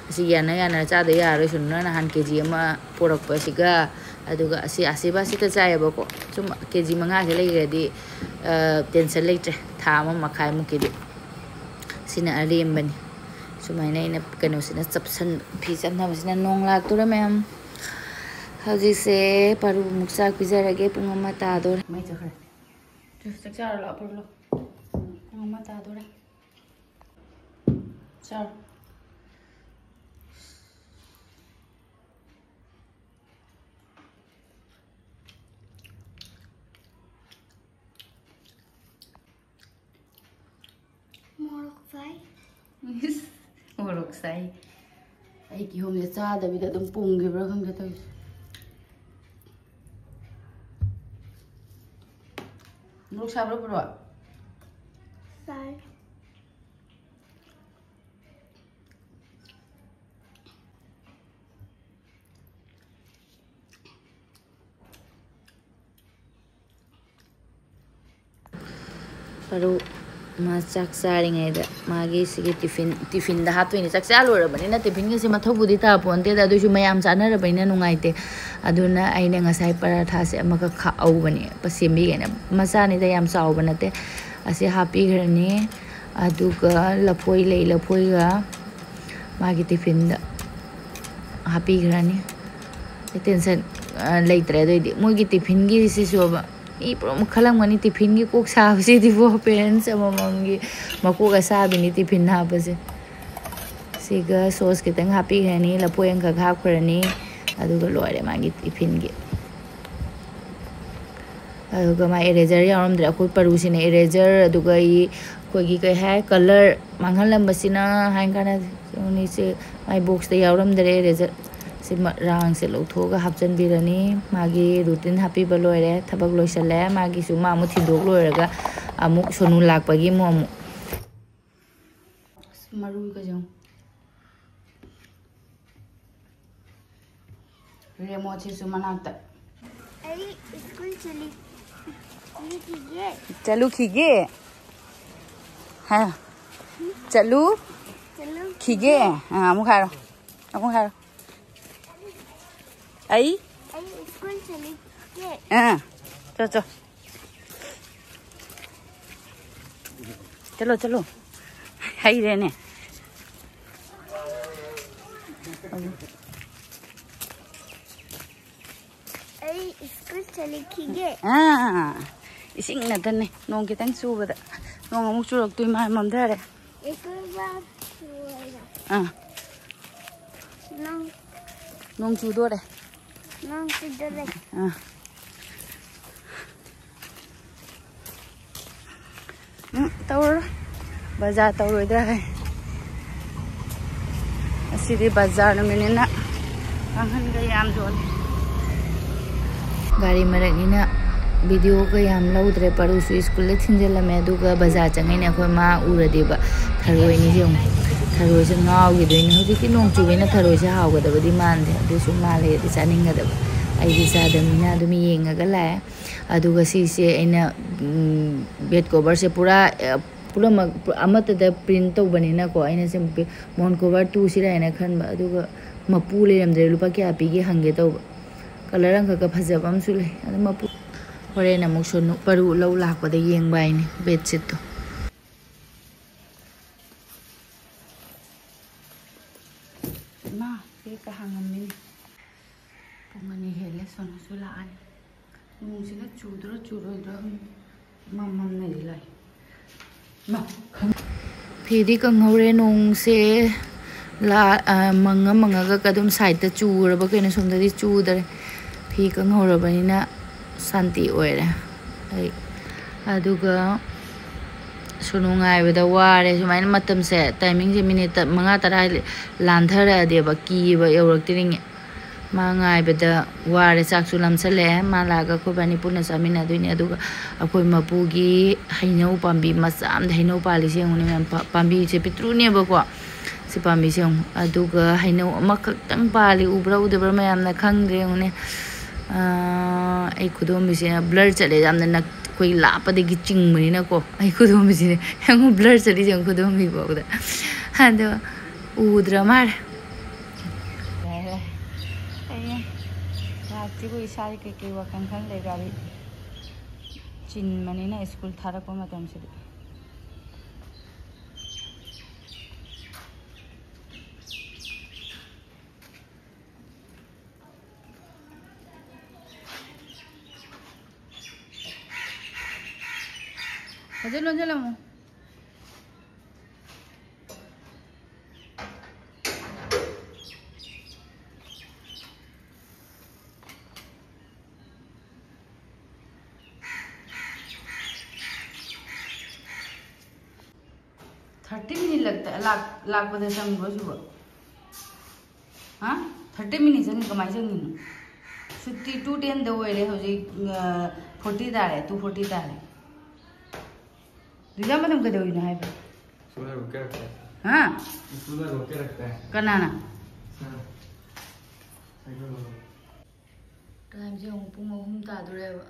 ꯑꯁꯤ ꯌꯥꯅ ꯌꯥꯅ ꯆꯥꯗ ꯌꯥꯔꯣꯏ꯫ ꯁꯨꯅꯨꯅ ꯅꯍꯥꯟ ꯀꯦ ꯖꯤ ꯑꯃ ꯄꯨꯔꯛꯄꯁꯤꯒ, ꯑꯗꯨꯒ ꯑꯁꯤ ꯑꯁꯤꯕ ꯑꯁꯤꯇ ꯆꯥꯏꯌꯦꯕꯀꯣ꯫ ꯁꯨꯝ ꯀꯦ ꯖꯤ ꯃꯉꯥꯁꯦ ꯂꯩꯈ꯭ꯔꯗꯤ, ꯑ, ꯇꯦꯟꯁꯟ ꯂꯩꯇ꯭ꯔꯦ꯫ ꯊꯥ ꯑꯃ ꯃꯈꯥꯏꯃꯨꯛꯀꯤꯗꯤ꯫ ꯁꯤꯅ ꯑꯔꯦꯝꯕꯅꯤ꯫ ꯁꯨꯃꯥꯏꯅ ꯑꯩꯅ ꯀꯩꯅꯣꯁꯤꯅ ꯆꯞꯁꯟ-, ꯐꯤ ꯆꯞꯅꯕꯁꯤꯅ꯫ ꯅꯣꯡ ꯂꯥꯛꯇꯣꯔꯦ ꯃꯌꯥꯝ꯫ ꯍꯧꯖꯤꯛꯁꯦ ꯄꯔꯨ ꯑꯃꯨꯛ ꯆꯥꯛ ꯄꯤꯖꯔꯒꯦ꯫ ꯄꯨꯡ ꯑꯃ ꯇꯥꯗꯣꯔꯦ꯫ ꯃꯩ ꯆꯠꯈ꯭ꯔꯦ꯫ ꯆꯥꯛ ꯆꯥꯔꯣ ꯂꯥꯛꯑꯣ, ꯄꯔꯨ ꯂꯥꯛꯑꯣ꯫ ꯄꯨꯡ ꯑꯃ ꯇꯥꯗꯣꯔꯦ꯫ ꯆꯥꯔꯣ꯫ ꯃꯣꯔꯣꯛ ꯁꯥꯏ꯫ ꯏꯁ, ꯃꯣꯔꯣꯛ ꯁꯥꯏ꯫ ꯑꯩ ꯀꯤꯍꯣꯝꯁꯦ ꯆꯥꯗꯕꯤꯗ ꯑꯗꯨꯝ ꯄꯨꯝꯈꯤꯕ꯭ꯔꯥ ꯈꯪꯗꯦ ꯇꯧꯔꯤꯁꯦ꯫ ꯃꯣꯔꯣꯛ ꯁꯥꯕ꯭ꯔꯥ, ꯄꯨꯔꯣ? ꯁꯥꯏ꯫ ꯄꯔꯨ ꯃꯥ ꯆꯥꯛ ꯆꯥꯔꯤꯉꯩꯗ ꯃꯥꯒꯤ ꯁꯤꯒꯤ ꯇꯤꯐꯤꯟ, ꯇꯤꯐꯤꯟꯗ ꯍꯥꯞꯇꯣꯏꯅꯦ꯫ ꯆꯥꯛ ꯆꯥ ꯂꯣꯏꯔꯕꯅꯤꯅ ꯇꯤꯐꯤꯟꯒꯁꯦ ꯃꯊꯧꯕꯨꯗꯤ ꯇꯥꯄꯣꯟꯇꯦꯗ, ꯑꯗꯨꯏꯁꯨ ꯃꯌꯥꯝ ꯆꯥꯅꯔꯕꯅꯤꯅ ꯅꯨꯡꯉꯥꯏꯇꯦ꯫ ꯑꯗꯨꯅ ꯑꯩꯅ ꯉꯁꯥꯏ ꯄꯔꯥꯊꯥꯁꯦ ꯑꯃꯈꯛ ꯈꯥꯛꯍꯧꯕꯅꯦ, ꯁꯦꯝꯕꯤꯒꯦꯅ꯫ ꯃꯆꯥꯅꯤꯗ, ꯌꯥꯝ ꯆꯥꯎꯕ ꯅꯠꯇꯦ꯫ ꯑꯁꯤ ꯍꯥꯞꯄꯤꯈ꯭ꯔꯅꯤ꯫ ꯑꯗꯨꯒ ꯂꯐꯣꯏ ꯂꯩ, ꯂꯐꯣꯏꯒ ꯃꯥꯒꯤ ꯇꯤꯐꯤꯟꯗ ꯍꯥꯞꯄꯤꯈ꯭ꯔꯅꯤ꯫ ꯑꯩ ꯇꯦꯟꯁꯟ, ꯑ, ꯂꯩꯇ꯭ꯔꯦ꯫ ꯑꯗꯨꯑꯣꯏꯗꯤ ꯃꯣꯏꯒꯤ ꯇꯤꯐꯤꯟꯒꯤꯁꯤꯁꯨꯕ ꯃꯤ ꯄꯨꯝꯅꯃꯛ ꯈꯜꯂꯝꯒꯅꯤ, ꯇꯤꯐꯤꯟꯒꯤ ꯀꯣꯛ ꯁꯥꯕꯁꯤꯗꯤꯕꯣ, ꯄꯦꯔꯦꯟꯁ ꯑꯃꯃꯝꯒꯤ ꯃꯀꯣꯛ ꯑꯁꯥꯕꯤꯅꯤ ꯇꯤꯐꯤꯟ ꯍꯥꯞꯄꯁꯦ꯫ ꯁꯤꯒ ꯁꯣꯁ ꯈꯤꯇꯪ ꯍꯥꯞꯄꯤꯈ꯭ꯔꯅꯤ, ꯂꯐꯣꯏ ꯑꯃꯈꯛ ꯍꯥꯞꯈ꯭ꯔꯅꯤ, ꯑꯗꯨꯒ ꯂꯣꯏꯔꯦ ꯃꯥꯒꯤ ꯇꯤꯐꯤꯟꯒꯤ꯫ ꯑꯗꯨꯒ ꯃꯥ ꯏꯔꯦꯖꯔ ꯌꯥꯎꯔꯝꯗ꯭ꯔꯦ꯫ ꯑꯩꯈꯣꯏ ꯄꯔꯨꯁꯤꯅ ꯏꯔꯦꯖꯔ, ꯑꯗꯨꯒ ꯑꯩ, ꯑꯩꯈꯣꯏꯒꯤ ꯀꯩ ꯍꯥꯏ, ꯀꯂꯔ ꯃꯥꯡꯍꯜꯂꯝꯕꯁꯤꯅ ꯍꯥꯏꯅ ꯀꯥꯟꯅ ꯁꯦ ꯃꯥꯏ ꯕꯣꯛꯁꯇ ꯌꯥꯎꯔꯝꯗ꯭ꯔꯦ ꯏꯔꯦꯖꯔ꯫ ꯁꯤ ꯃ-, ꯔꯥꯡꯁꯦ ꯂꯧꯊꯣꯛꯑꯒ ꯍꯥꯞꯆꯤꯟꯕꯤꯔꯅꯤ꯫ ꯃꯥꯒꯤ ꯔꯨꯇꯤꯟ ꯍꯥꯞꯄꯤꯕ ꯂꯣꯏꯔꯦ, ꯊꯕꯛ ꯂꯣꯏꯁꯤꯜꯂꯦ꯫ ꯃꯥꯒꯤꯁꯨ ꯃꯥ ꯑꯃꯨꯛ ꯊꯤꯟꯗꯣꯛ ꯂꯣꯏꯔꯒ ꯑꯃꯨꯛ ꯁꯣꯅꯨ ꯂꯥꯛꯄꯒꯤ ꯑꯃꯨꯛ ꯑꯃꯨꯛ꯫ ꯑꯁ, ꯃꯔꯨꯒꯁꯦ ꯌꯦꯡꯉꯨ꯫ ꯔꯦꯃꯣꯠꯁꯤꯁꯨ ꯃꯅꯥꯛꯇ꯫ ꯑꯩ ꯁ꯭ꯀꯨꯜ ꯆꯠꯂꯤ-, ꯆꯠꯂꯨꯈꯤꯒꯦ꯫ ꯆꯠꯂꯨꯈꯤꯒꯦ? ꯍꯥꯏꯌꯣ꯫ ꯆꯠꯂꯨ? ꯆꯠꯂꯨ꯫ ꯈꯤꯒꯦ? ꯑꯥ, ꯑꯃꯨꯛ ꯍꯥꯏꯔꯣ꯫ ꯑꯃꯨꯛ ꯍꯥꯏꯔꯣ꯫ ꯑꯩ? ꯑꯩ ꯁ꯭ꯀꯨꯜ ꯆꯠꯂꯤꯒꯦ꯫ ꯑꯥ, ꯆꯣ, ꯆꯣ꯫ ꯆꯠꯂꯣ, ꯆꯠꯂꯣ꯫ ꯍꯩꯔꯦꯅꯦ꯫ ꯑꯩ ꯁ꯭ꯀꯨꯜ ꯆꯠꯂꯤꯈꯤꯒꯦ꯫ ꯑꯥ, ꯏꯁꯤꯡ ꯉꯥꯛꯇꯅꯦ꯫ ꯅꯣꯡ ꯈꯤꯇꯪ ꯆꯨꯕꯗ꯫ ꯅꯣꯡ ꯑꯃꯨꯛ ꯆꯨꯔꯛꯇꯣꯏ ꯃꯥ ꯃꯝꯊꯔꯦ꯫ ꯁ꯭ꯀꯨꯜ ꯕꯁ ꯂꯣꯏꯔꯦ꯫ ꯑꯥ꯫ ꯅꯪ ꯅꯣꯡ ꯆꯨꯗꯣꯔꯦ꯫ ꯅꯣꯡ ꯆꯨꯗꯣꯔꯦ꯫ ꯑꯥ꯫ ꯎꯝ, ꯇꯧꯔꯔꯣꯏ꯫ ꯕꯖꯥꯔ ꯇꯧꯔꯣꯏꯗ꯭ꯔꯥ ꯍꯥꯏ꯫ ꯉꯁꯤꯗꯤ ꯕꯖꯥꯔ ꯅꯨꯃꯤꯠꯅꯤꯅ ꯀꯥꯡꯈꯟꯒ ꯌꯥꯝ ꯌꯣꯜꯂꯦ꯫ ꯒꯥꯔꯤ ꯃꯔꯛꯅꯤꯅ ꯚꯤꯗꯤꯑꯣꯒ ꯌꯥꯝ ꯂꯧꯗ꯭ꯔꯦ꯫ ꯄꯔꯨꯁꯨ ꯁ꯭ꯀꯨꯜꯗ ꯊꯤꯟꯖꯜꯂꯝꯃꯦ, ꯑꯗꯨꯒ ꯕꯖꯥꯔ ꯆꯪꯉꯩꯅꯦ ꯑꯩꯈꯣꯏ ꯃꯥ ꯎꯔꯗꯤꯕ ꯊꯔꯣꯏꯅꯤꯁꯦ ꯌꯦꯡꯉꯨ꯫ ꯊꯔꯣꯏꯁꯦ ꯉꯥꯎꯈꯤꯗꯣꯏꯅꯦ꯫ ꯍꯧꯖꯤꯛꯇꯤ ꯅꯣꯡ ꯆꯨꯕꯅꯤꯅ ꯊꯔꯣꯏꯁꯦ ꯍꯥꯎꯒꯗꯕꯗꯤ ꯃꯥꯟꯗꯦ, ꯑꯗꯨꯁꯨ ꯃꯥ ꯂꯩꯔꯗꯤ ꯆꯥꯅꯤꯡꯒꯗꯕ꯫ ꯑꯩꯗꯤ ꯆꯥꯗꯕꯅꯤꯅ ꯑꯗꯨꯝ ꯌꯦꯡꯉꯒ ꯂꯥꯛꯑꯦ꯫ ꯑꯗꯨꯒ ꯁꯤꯁꯦ ꯑꯩꯅ, ꯎꯝ, bed coverꯁꯦ ꯄꯨꯔꯥ, ꯑ, ꯄꯨꯝꯅꯃꯛ ꯑꯃꯠꯇꯗ ꯄ꯭ꯔꯤꯟ ꯇꯧꯕꯅꯤꯅꯀꯣ, ꯑꯩꯅ ꯁꯤ ꯃꯣꯟ ꯀꯣꯚꯔ ꯇꯨꯁꯤꯔꯥ ꯍꯥꯏꯅ ꯈꯟꯕ, ꯑꯗꯨꯒ ꯃꯄꯨ ꯂꯩꯔꯝꯗ꯭ꯔꯦ꯫ ꯂꯨꯄꯥ ꯀꯌꯥ ꯄꯤꯒꯦ ꯍꯪꯒꯦ ꯇꯧꯕ꯫ ꯀꯂꯔ ꯑꯃꯈꯛꯀ ꯐꯖꯕ ꯑꯃꯁꯨ ꯂꯩ, ꯑꯗꯨ ꯃꯄꯨ ꯍꯣꯔꯦꯟ ꯑꯃꯨꯛ ꯁꯣꯅꯨ ꯄꯔꯨ ꯂꯧ ꯂꯥꯛꯄꯗ ꯌꯦꯡꯕ ꯍꯥꯏꯅꯤ ꯕꯦꯠꯁꯤꯠꯇꯣ꯫ ꯏꯃꯥ, ꯁꯤ ꯍꯦꯛꯇ ꯍꯥꯡꯉꯝꯃꯤꯅꯦ꯫ ꯄꯨꯡ ꯑꯅꯤ ꯍꯦꯜꯂꯦ, ꯁꯣꯅꯨꯁꯨ ꯂꯥꯛꯑꯅꯤ꯫ ꯅꯣꯡꯁꯤꯅ ꯆꯨꯗ꯭ꯔꯥ ꯆꯨꯔꯣꯏꯗ꯭ꯔꯥ ꯈꯪꯗꯦ꯫ ꯃꯝ ꯃꯝꯅꯗꯤ ꯂꯥꯛꯑꯦ꯫ ꯃꯥ, ꯈꯪ- ꯐꯤꯗꯤ ꯀꯪꯍꯧꯔꯦ꯫ ꯅꯣꯡꯁꯦ ꯂꯥ-, ꯑ, ꯃꯪꯉ ꯃꯪꯉꯒ ꯑꯗꯨꯝ ꯁꯥꯏꯠꯇ ꯆꯨꯔꯕ ꯀꯩꯅꯣ, ꯁꯣꯝꯗꯗꯤ ꯆꯨꯗꯔꯦ꯫ ꯐꯤ ꯀꯪꯍꯧꯔꯕꯅꯤꯅ ꯁꯥꯟꯇꯤ ꯑꯣꯏꯔꯦ ꯑꯩ꯫ ꯑꯗꯨꯒ ꯁꯣꯅꯨ ꯉꯥꯏꯕꯗ ꯋꯥꯔꯦ꯫ ꯁꯨꯃꯥꯏꯅ ꯃꯇꯝꯁꯦ, ꯇꯥꯏꯃꯤꯡꯁꯦ ꯃꯤꯅꯤꯠ ꯃꯉꯥ ꯇꯔꯥ ꯂꯥꯟꯊꯔꯛꯑꯗꯤꯕ ꯀꯤꯕ ꯌꯧꯔꯛꯇ꯭ꯔꯤꯉꯩ꯫ ꯃꯥ ꯉꯥꯏꯕꯗ ꯋꯥꯔꯦ꯫ ꯆꯥꯛꯁꯨ ꯂꯥꯝꯁꯜꯂꯛꯑꯦ꯫ ꯃꯥ ꯂꯥꯛꯑꯒ ꯑꯩꯈꯣꯏ ꯏꯕꯥꯅꯤ ꯄꯨꯟꯅ ꯆꯥꯃꯤꯟꯅꯗꯣꯏꯅꯤ꯫ ꯑꯗꯨꯒ ꯑꯩꯈꯣꯏ ꯃꯄꯨꯒꯤ ꯍꯩꯅꯧ ꯄꯥꯝꯕꯤ ꯃꯆꯥ ꯑꯃꯗ ꯍꯩꯅꯧ ꯄꯥꯜꯂꯤꯁꯦ ꯌꯦꯡꯉꯨꯅꯦ ꯃꯌꯥꯝ꯫ ꯄꯥ-, ꯄꯥꯝꯕꯤꯁꯦ ꯄꯤꯛꯇ꯭ꯔꯨꯅꯦꯕꯀꯣ꯫ ꯁꯤ ꯄꯥꯝꯕꯤꯁꯦ ꯌꯦꯡꯉꯨ꯫ ꯑꯗꯨꯒ ꯍꯩꯅꯧ ꯑꯃꯈꯛꯇꯪ ꯄꯥꯜꯂꯤ꯫ ꯎꯕ꯭ꯔꯥ ꯎꯗꯕ꯭ꯔꯥ ꯃꯌꯥꯝꯅ ꯈꯪꯗ꯭ꯔꯦ ꯌꯦꯡꯉꯨꯅꯦ꯫ ꯑꯥ, ꯑꯩ ꯈꯨꯗꯣꯝꯕꯤꯁꯦ ꯕ꯭ꯂꯔ ꯆꯠꯂꯦ꯫ ꯌꯥꯝꯅ ꯅꯛ-, ꯑꯩꯈꯣꯏ ꯂꯥꯞꯄꯗꯒꯤ ꯆꯤꯡꯕꯅꯤꯅꯀꯣ꯫ ꯑꯩ ꯈꯨꯗꯣꯝꯕꯤꯁꯤꯅꯦ꯫ ꯌꯦꯡꯉꯨ, ꯕ꯭ꯂꯔ ꯆꯠꯂꯤꯁꯦ ꯌꯦꯡꯉꯨ ꯈꯨꯗꯣꯝꯕꯤ ꯐꯥꯎꯕꯗ꯫ ꯑꯗꯣ ꯎꯗ꯭ꯔ ꯃꯥꯜꯂꯦ꯫ ꯌꯥꯔꯦ꯫ ꯑꯩ ꯂꯥꯛꯇ꯭ꯔꯤꯕꯨ ꯏꯁꯥꯒꯤ ꯀꯩꯀꯩ ꯋꯥꯈꯜ ꯈꯟ ꯂꯩ꯫ ꯒꯥꯔꯤ ꯆꯤꯟꯕꯅꯤꯅ ꯁ꯭ꯀꯨꯜ ꯊꯥꯔꯛꯄ ꯃꯇꯝꯁꯤꯗꯤ꯫ ꯐꯖꯅ ꯂꯣꯟꯁꯤꯜꯂꯝꯃꯣ꯫ ꯊꯥꯔꯇꯤ ꯃꯤꯅꯤꯠ ꯂꯥꯛꯄꯗ ꯆꯪꯕ꯭ꯔꯣ ꯁꯤꯕꯣ? ꯍꯥ? ꯊꯥꯔꯇꯤ ꯃꯤꯅꯤꯠ ꯆꯪꯉꯤ, ꯀꯃꯥꯏꯅ ꯆꯪꯉꯤꯅꯣ? ꯁꯨꯇꯤ ꯇꯨ ꯇꯦꯟꯗ ꯑꯣꯏꯔꯦ, ꯍꯧꯖꯤꯛ, ꯑ, ꯐꯣꯔꯇꯤ ꯇꯥꯔꯦ, ꯇꯨ ꯐꯣꯔꯇꯤ ꯇꯥꯔꯦ꯫ ꯔꯤꯖꯜ ꯃꯇꯝ ꯀꯩꯗꯧꯔꯤꯅꯣ ꯍꯥꯏꯕ? ꯁ꯭ꯀꯨꯜ ꯂꯣꯏꯕ ꯀꯦꯔꯛꯇꯦ꯫ ꯍꯥ? ꯁ꯭ꯀꯨꯜ ꯂꯣꯏꯕ ꯀꯦꯔꯛꯇꯦ꯫ ꯀꯅꯥꯅ? ꯁꯥꯔ꯫ ꯁꯥꯏꯀꯜ ꯂꯧꯔꯦ꯫ ꯇꯥꯏꯝꯁꯦ ꯑꯃꯨꯛ ꯄꯨꯡ ꯑꯍꯨꯝ ꯇꯥꯗꯣꯔꯦꯕ꯫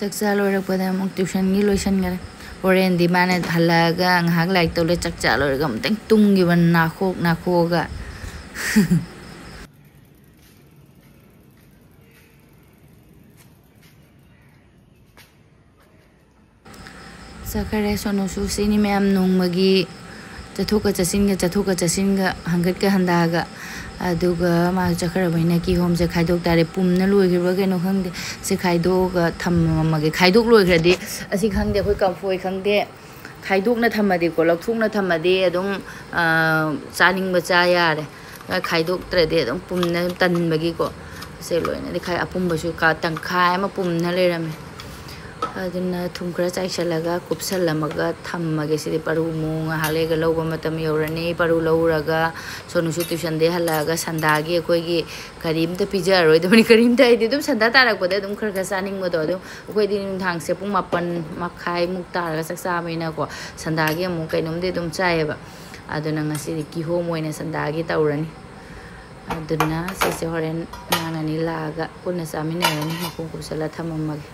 ꯆꯥꯛ ꯆꯥ ꯂꯣꯏꯔꯛꯄꯗ ꯑꯃꯨꯛ ꯇ꯭ꯌꯨꯁꯟꯒꯤ ꯂꯣꯏꯁꯟꯈꯔꯦ꯫ ꯍꯣꯔꯦꯟꯗꯤ ꯃꯥꯅ ꯍꯜꯂꯛꯑꯒ ꯉꯥꯏꯍꯥꯛ ꯂꯥꯏꯔꯤꯛ ꯇꯧꯔꯦ, ꯆꯥꯛ ꯆꯥ ꯂꯣꯏꯔꯒ ꯑꯃꯨꯛꯇꯪ ꯇꯨꯝꯈꯤꯕ ꯅꯥꯈꯣꯛ ꯅꯥꯈꯣꯛꯑꯒ꯫ ꯆꯠꯈꯔꯦ ꯁꯣꯅꯨꯁꯨ꯫ ꯁꯤꯅꯤ ꯃꯌꯥꯝ ꯅꯣꯡꯃꯒꯤ ꯆꯠꯊꯣꯛꯀ ꯆꯠꯁꯤꯟꯒ, ꯆꯠꯊꯣꯛꯀ ꯆꯠꯁꯤꯟꯒ, ꯍꯪꯒꯠꯀ ꯍꯟꯗꯥꯒ꯫ ꯑꯗꯨꯒ ꯃꯥꯁꯨ ꯆꯠꯈ꯭ꯔꯕꯅꯤꯅ ꯀꯤꯍꯣꯝꯁꯦ ꯈꯥꯏꯗꯣꯛ ꯇꯥꯔꯦ꯫ ꯄꯨꯝꯅ ꯂꯣꯏꯈ꯭ꯔꯕ ꯀꯩꯅꯣ ꯈꯪꯗꯦ꯫ ꯁꯦ ꯈꯥꯏꯗꯣꯛꯑꯒ ꯊꯝꯃꯝꯃꯒꯦ꯫ ꯈꯥꯏꯗꯣꯛ ꯂꯣꯏꯈ꯭ꯔꯗꯤ ꯑꯁꯤ ꯈꯪꯗꯦ, ꯑꯩꯈꯣꯏ ꯀꯝꯐꯣꯏ ꯈꯪꯗꯦ, ꯈꯥꯏꯗꯣꯛꯅ ꯊꯝꯃꯗꯤꯀꯣ, ꯂꯧꯊꯣꯛꯅ ꯊꯝꯃꯗꯤ ꯑꯗꯨꯝ, ꯑ, ꯆꯥꯅꯤꯡꯕ ꯆꯥ ꯌꯥꯔꯦ꯫ ꯈꯥꯏꯗꯣꯛꯇ꯭ꯔꯗꯤ ꯑꯗꯨꯝ ꯄꯨꯝꯅ ꯇꯟꯕꯒꯤꯀꯣ꯫ ꯁꯦ ꯂꯣꯏꯅꯗꯤ ꯈꯥꯏ-, ꯑꯄꯨꯝꯕꯁꯨ ꯀꯥ-, ꯇꯪꯈꯥꯏ ꯑꯃ ꯄꯨꯝꯅ ꯂꯩꯔꯝꯃꯦ꯫ ꯑꯗꯨꯅ ꯊꯨꯝ ꯈꯔ ꯆꯥꯏꯁꯤꯜꯂꯒ ꯀꯨꯞꯁꯜꯂꯝꯃꯒ ꯊꯝꯃꯒꯦ꯫ ꯁꯤꯗꯤ ꯄꯔꯨ ꯑꯃꯨꯛ ꯉꯥꯏꯍꯥꯛ ꯂꯩꯔꯒ ꯂꯧꯕ ꯃꯇꯝ ꯌꯧꯔꯅꯤ꯫ ꯄꯔꯨ ꯂꯧꯔꯒ ꯁꯣꯅꯨꯁꯨ ꯇ꯭ꯌꯨꯁꯟꯗꯩ ꯍꯜꯂꯛꯑꯒ ꯁꯟꯗꯥꯒꯤ ꯑꯩꯈꯣꯏꯒꯤ ꯀꯔꯤꯝꯇ ꯄꯤꯖꯔꯔꯣꯏꯗꯕꯅꯤ꯫ ꯀꯔꯤꯝꯇ ꯍꯥꯏꯗꯤ ꯑꯗꯨꯝ ꯁꯟꯗꯥ ꯇꯥꯔꯛꯄꯗ ꯑꯗꯨꯝ ꯈꯔ ꯈꯔ ꯆꯥꯅꯤꯡꯕꯗꯣ ꯑꯗꯨꯝ ꯑꯩꯈꯣꯏꯗꯤ ꯅꯨꯡꯗꯥꯡꯁꯦ ꯄꯨꯡ ꯃꯥꯄꯟ ꯃꯈꯥꯏꯃꯨꯛ ꯇꯥꯔꯒ ꯆꯥꯛ ꯆꯥꯕꯅꯤꯅꯀꯣ, ꯁꯟꯗꯥꯒꯤ ꯑꯃꯨꯛ ꯀꯩꯅꯣꯝꯗꯤ ꯑꯗꯨꯝ ꯆꯥꯏꯌꯦꯕ꯫ ꯑꯗꯨꯅ ꯉꯁꯤꯗꯤ ꯀꯤꯍꯣꯝ ꯑꯣꯏꯅ ꯁꯟꯗꯥꯒꯤ ꯇꯧꯔꯅꯤ꯫ ꯑꯗꯨꯅ ꯁꯤꯁꯦ ꯍꯣꯔꯦꯟ ꯑꯉꯥꯡ ꯑꯅꯤ ꯂꯥꯛꯑꯒ ꯄꯨꯟꯅ ꯆꯥꯃꯤꯟꯅꯔꯅꯤ꯫ ꯃꯈꯨꯝ ꯀꯨꯞꯁꯜꯂ ꯊꯝꯃꯝꯃꯒꯦ꯫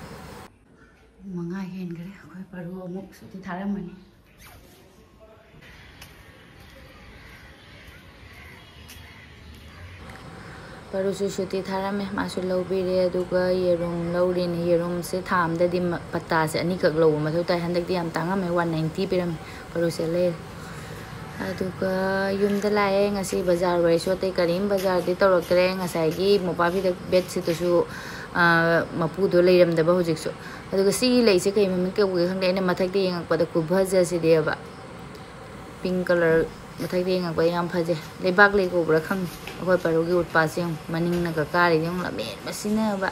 ꯄꯨꯡ ꯃꯉꯥ ꯍꯦꯟꯈ꯭ꯔꯦ꯫ ꯑꯩꯈꯣꯏ ꯄꯔꯨ ꯑꯃꯨꯛ ꯁꯨꯇꯤ ꯊꯥꯔꯝꯃꯅꯤ꯫ ꯄꯔꯨꯁꯨ ꯁꯨꯇꯤ ꯊꯥꯔꯝꯃꯦ, ꯃꯥꯁꯨ ꯂꯧꯕꯤꯔꯦ꯫ ꯑꯗꯨꯒ ꯌꯦꯔꯨꯝ ꯂꯧꯔꯤꯅꯤ꯫ ꯌꯦꯔꯨꯝꯁꯦ ꯊꯥ ꯑꯃꯗꯗꯤ ꯃ-, ꯄꯇꯥꯁꯦ ꯑꯅꯤꯈꯛ ꯂꯧꯕ ꯃꯊꯧ ꯇꯥꯏ꯫ ꯍꯟꯗꯛꯇꯤ ꯌꯥꯝ ꯇꯥꯡꯉꯝꯃꯦ, ꯋꯥꯟ ꯅꯥꯏꯟꯇꯤ ꯄꯤꯔꯝꯃꯦ꯫ ꯄꯔꯨꯁꯦ ꯂꯩꯔꯦ꯫ ꯑꯗꯨꯒ ꯌꯨꯝꯗ ꯂꯥꯛꯑꯦ꯫ ꯉꯁꯤ ꯕꯖꯥꯔ ꯑꯣꯏꯔꯁꯨ ꯑꯇꯩ ꯀꯔꯤꯝ ꯕꯖꯥꯔꯗꯤ ꯇꯧꯔꯛꯇ꯭ꯔꯦ꯫ ꯉꯁꯥꯏꯒꯤ ꯃꯣꯄꯥꯛ ꯐꯤꯗꯛ ꯕꯦꯠꯁꯤꯠꯇꯨꯁꯨ, ꯑ, ꯃꯄꯨꯗꯣ ꯂꯩꯔꯝꯗꯕ ꯍꯧꯖꯤꯛꯁꯨ꯫ ꯑꯗꯨꯒ ꯁꯤꯒꯤ ꯂꯩꯁꯦ ꯀꯩ ꯃꯃꯤꯡ ꯀꯧꯒꯦ ꯈꯪꯗꯦ꯫ ꯑꯩꯅ ꯃꯊꯛꯇ ꯌꯦꯡꯉꯛꯄꯗ ꯈꯨꯐꯖꯁꯤꯗꯤꯕ꯫ Pink colour ꯃꯊꯛꯇ ꯌꯦꯡꯉꯛꯄꯗ ꯌꯥꯝ ꯐꯖꯩ꯫ ꯂꯩꯕꯥꯛ ꯂꯩ ꯀꯧꯕ꯭ꯔꯥ ꯈꯪꯗꯦ꯫ ꯑꯩꯈꯣꯏ ꯄꯔꯨꯒꯤ ꯎꯠꯄꯥꯁꯦ ꯌꯦꯡꯉꯨ꯫ ꯃꯅꯤꯡꯅꯒ ꯀꯥꯔꯤꯁꯦ ꯌꯦꯡꯉꯨ꯫ ꯂꯝꯍꯦꯟꯕ ꯁꯤꯟꯅꯕ꯫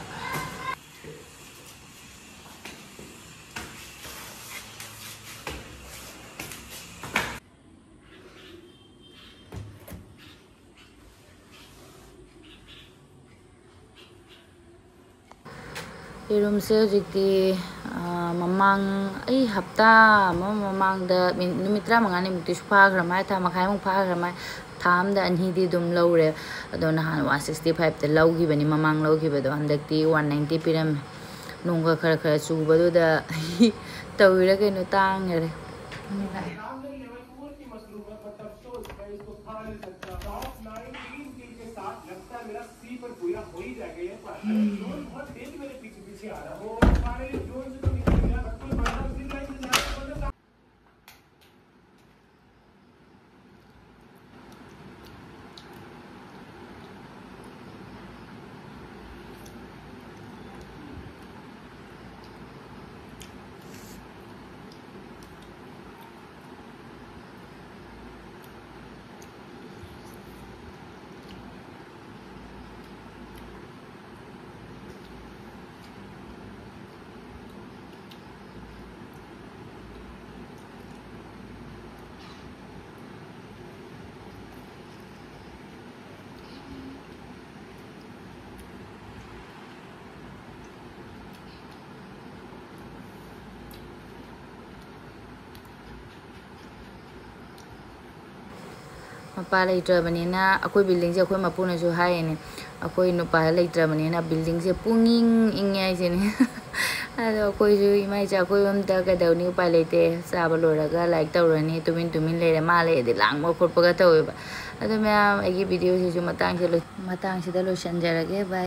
ꯌꯦꯔꯨꯝꯁꯦ ꯍꯧꯖꯤꯛꯇꯤ, ꯑꯥ, ꯃꯃꯥꯡ, ꯑꯩ ꯍꯞꯇꯥ ꯑꯃ ꯃꯃꯥꯡꯗ, ꯃꯤ-, ꯅꯨꯃꯤꯠ ꯇꯔꯥꯃꯉꯥꯅꯤꯃꯨꯛꯇꯤ ꯐꯥꯈ꯭ꯔ ꯃꯥꯜꯂꯦ, ꯊꯥ ꯃꯈꯥꯏꯃꯨꯛ ꯐꯥꯈ꯭ꯔ ꯃꯥꯜꯂꯦ, ꯊꯥ ꯑꯃꯗ ꯑꯅꯤꯗꯤ ꯑꯗꯨꯝ ꯂꯧꯔꯦ꯫ ꯑꯗꯣ ꯅꯍꯥꯟ ꯋꯥꯟ ꯁꯤꯛꯁꯇꯤ ꯐꯥꯏꯚꯇ ꯂꯧꯈꯤꯕꯅꯤ, ꯃꯃꯥꯡ ꯂꯧꯈꯤꯕꯗꯣ, ꯍꯟꯗꯛꯇꯤ ꯋꯥꯟ ꯅꯥꯏꯟꯇꯤ ꯄꯤꯔꯝꯃꯦ꯫ ꯅꯣꯡꯒ ꯈꯔ ꯈꯔ ꯆꯨꯕꯗꯨꯗ ꯇꯧꯔꯤꯔꯥ ꯀꯩꯅꯣ ꯇꯥꯡꯈꯔꯦ꯫ ꯃꯄꯥ ꯂꯩꯇ꯭ꯔꯕꯅꯤꯅ ꯑꯩꯈꯣꯏ buildingꯁꯦ ꯑꯩꯈꯣꯏ ꯃꯄꯨꯅꯁꯨ ꯍꯥꯏꯔꯤꯅꯦ, ꯑꯩꯈꯣꯏ ꯅꯨꯄꯥ ꯂꯩꯇ꯭ꯔꯕꯅꯤꯅ buildingꯁꯦ ꯄꯨꯡꯏꯪ ꯏꯪꯉꯦ ꯍꯥꯏꯁꯤꯅꯦ꯫ ꯑꯗꯣ ꯑꯩꯈꯣꯏꯁꯨ ꯏꯃꯥ ꯏꯆꯥ ꯀꯣꯏꯕ ꯑꯝꯇ ꯀꯩꯗꯧꯅꯤ, ꯎꯄꯥꯏ ꯂꯩꯇꯦ꯫ ꯆꯥꯕ ꯂꯣꯏꯔꯒ ꯂꯥꯏꯔꯤꯛ ꯇꯧꯔꯅꯤ, ꯇꯨꯃꯤꯟ ꯇꯨꯃꯤꯟ ꯂꯩꯔꯦ꯫ ꯃꯥ ꯂꯩꯔꯗꯤ ꯂꯥꯡꯕ ꯈꯣꯠꯄꯒ ꯇꯧꯋꯦꯕ꯫ ꯑꯗꯣ ꯃꯌꯥꯝ, ꯑꯩꯒꯤ videoꯁꯤꯁꯨ ꯃꯇꯥꯡꯁꯦ ꯂꯣꯏ-, ꯃꯇꯥꯡꯁꯤꯗ ꯂꯣꯏꯁꯤꯟꯖꯔꯒꯦ꯫ Bye꯫